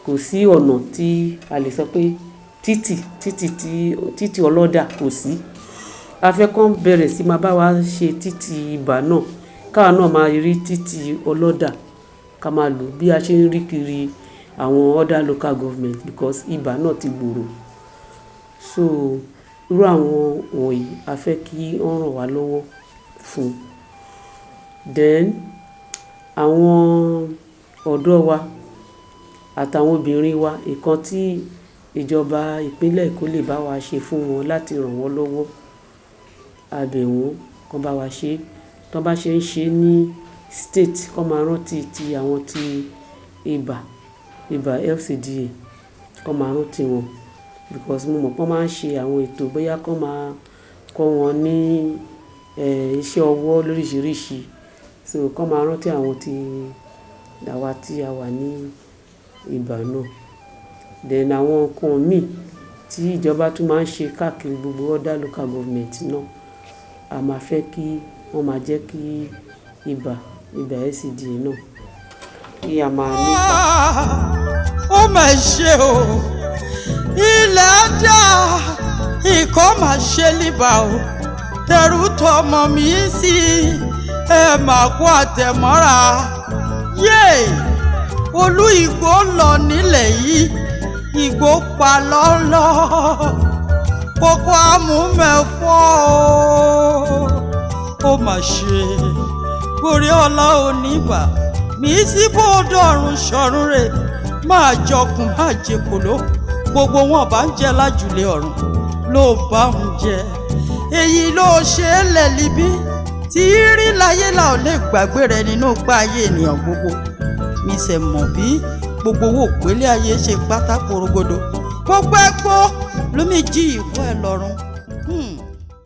kò sí ọ̀nà tí a lè sọ pé títì títì tí títì ọlọ́dà kò sí. A fẹ́ kán bẹ̀rẹ̀ sí máa bá wa ṣe títì Ibà náà, káwa náà máa rí títì ọlọ́dà ká máa lò bí a ṣe ń rí kiri àwọn other local government, because Ibà náà ti gbòòrò. So irú àwọn wọ̀nyí, a fẹ́ kí wọ́n ràn wá lọ́wọ́ fún. Then àwọn ọ̀dọ́ wa àtàwọn obìnrin wa, nǹkan tí ìjọba ìpínlẹ̀ Èkó lè bá wa ṣe fún wọn láti ràn wọ́n lọ́wọ́, a bẹ̀ wọ́n kán bá wa ṣe. Tán bá ṣe ń ṣe ní state, kán máa rántí ti àwọn ti Ibà LCDA, kán máa rántí wọn, because mo mọ̀ pé wọ́n máa ń ṣe àwọn ètò, bóyá kán máa kọ́ wọn ní iṣẹ́ ọwọ́ lóríṣiríṣi. So kán máa rántí àwọn tí àwa tí a wà ní Ibà náà. Then àwọn nǹkan míì tí ìjọba tún máa ń ṣe káàkiri gbogbo other local government náà, a máa fẹ́ kí wọ́n máa jẹ́ kí Ibà LCDA náà kí a máa nípa. Ó mà ṣe o, ilẹ̀ dá ikọ́ mà ṣe líbà o, tẹ̀rù tọmọ mi sí ẹ mà kó àtẹ̀mọ́ra yéè. Olú Ìgbò lọ nílẹ̀ yìí, Ìgbò pa lọ́lọ́ kókó amúmẹ̀fọ́ o. Ó mà ṣe, gorí ọlá oníbà. Mi sí bóódù ọ̀run ṣọ̀run rè máa jọkùn máa jẹ kòló, gbogbo wọn bá ń jẹ lájùlé ọ̀run ló bá ń jẹ. Èyí ló ṣe é lẹ̀ libí tí rí láyé là ò lè gbàgbé rẹ nínú pa ayé ènìyàn gbogbo. Mi ṣe mọ̀ bí gbogbo owó òpélé ayé ṣe pátá porogodo, gbogbo ẹ̀kọ́ lómi jí ìwọ ẹ̀ lọ́rùn.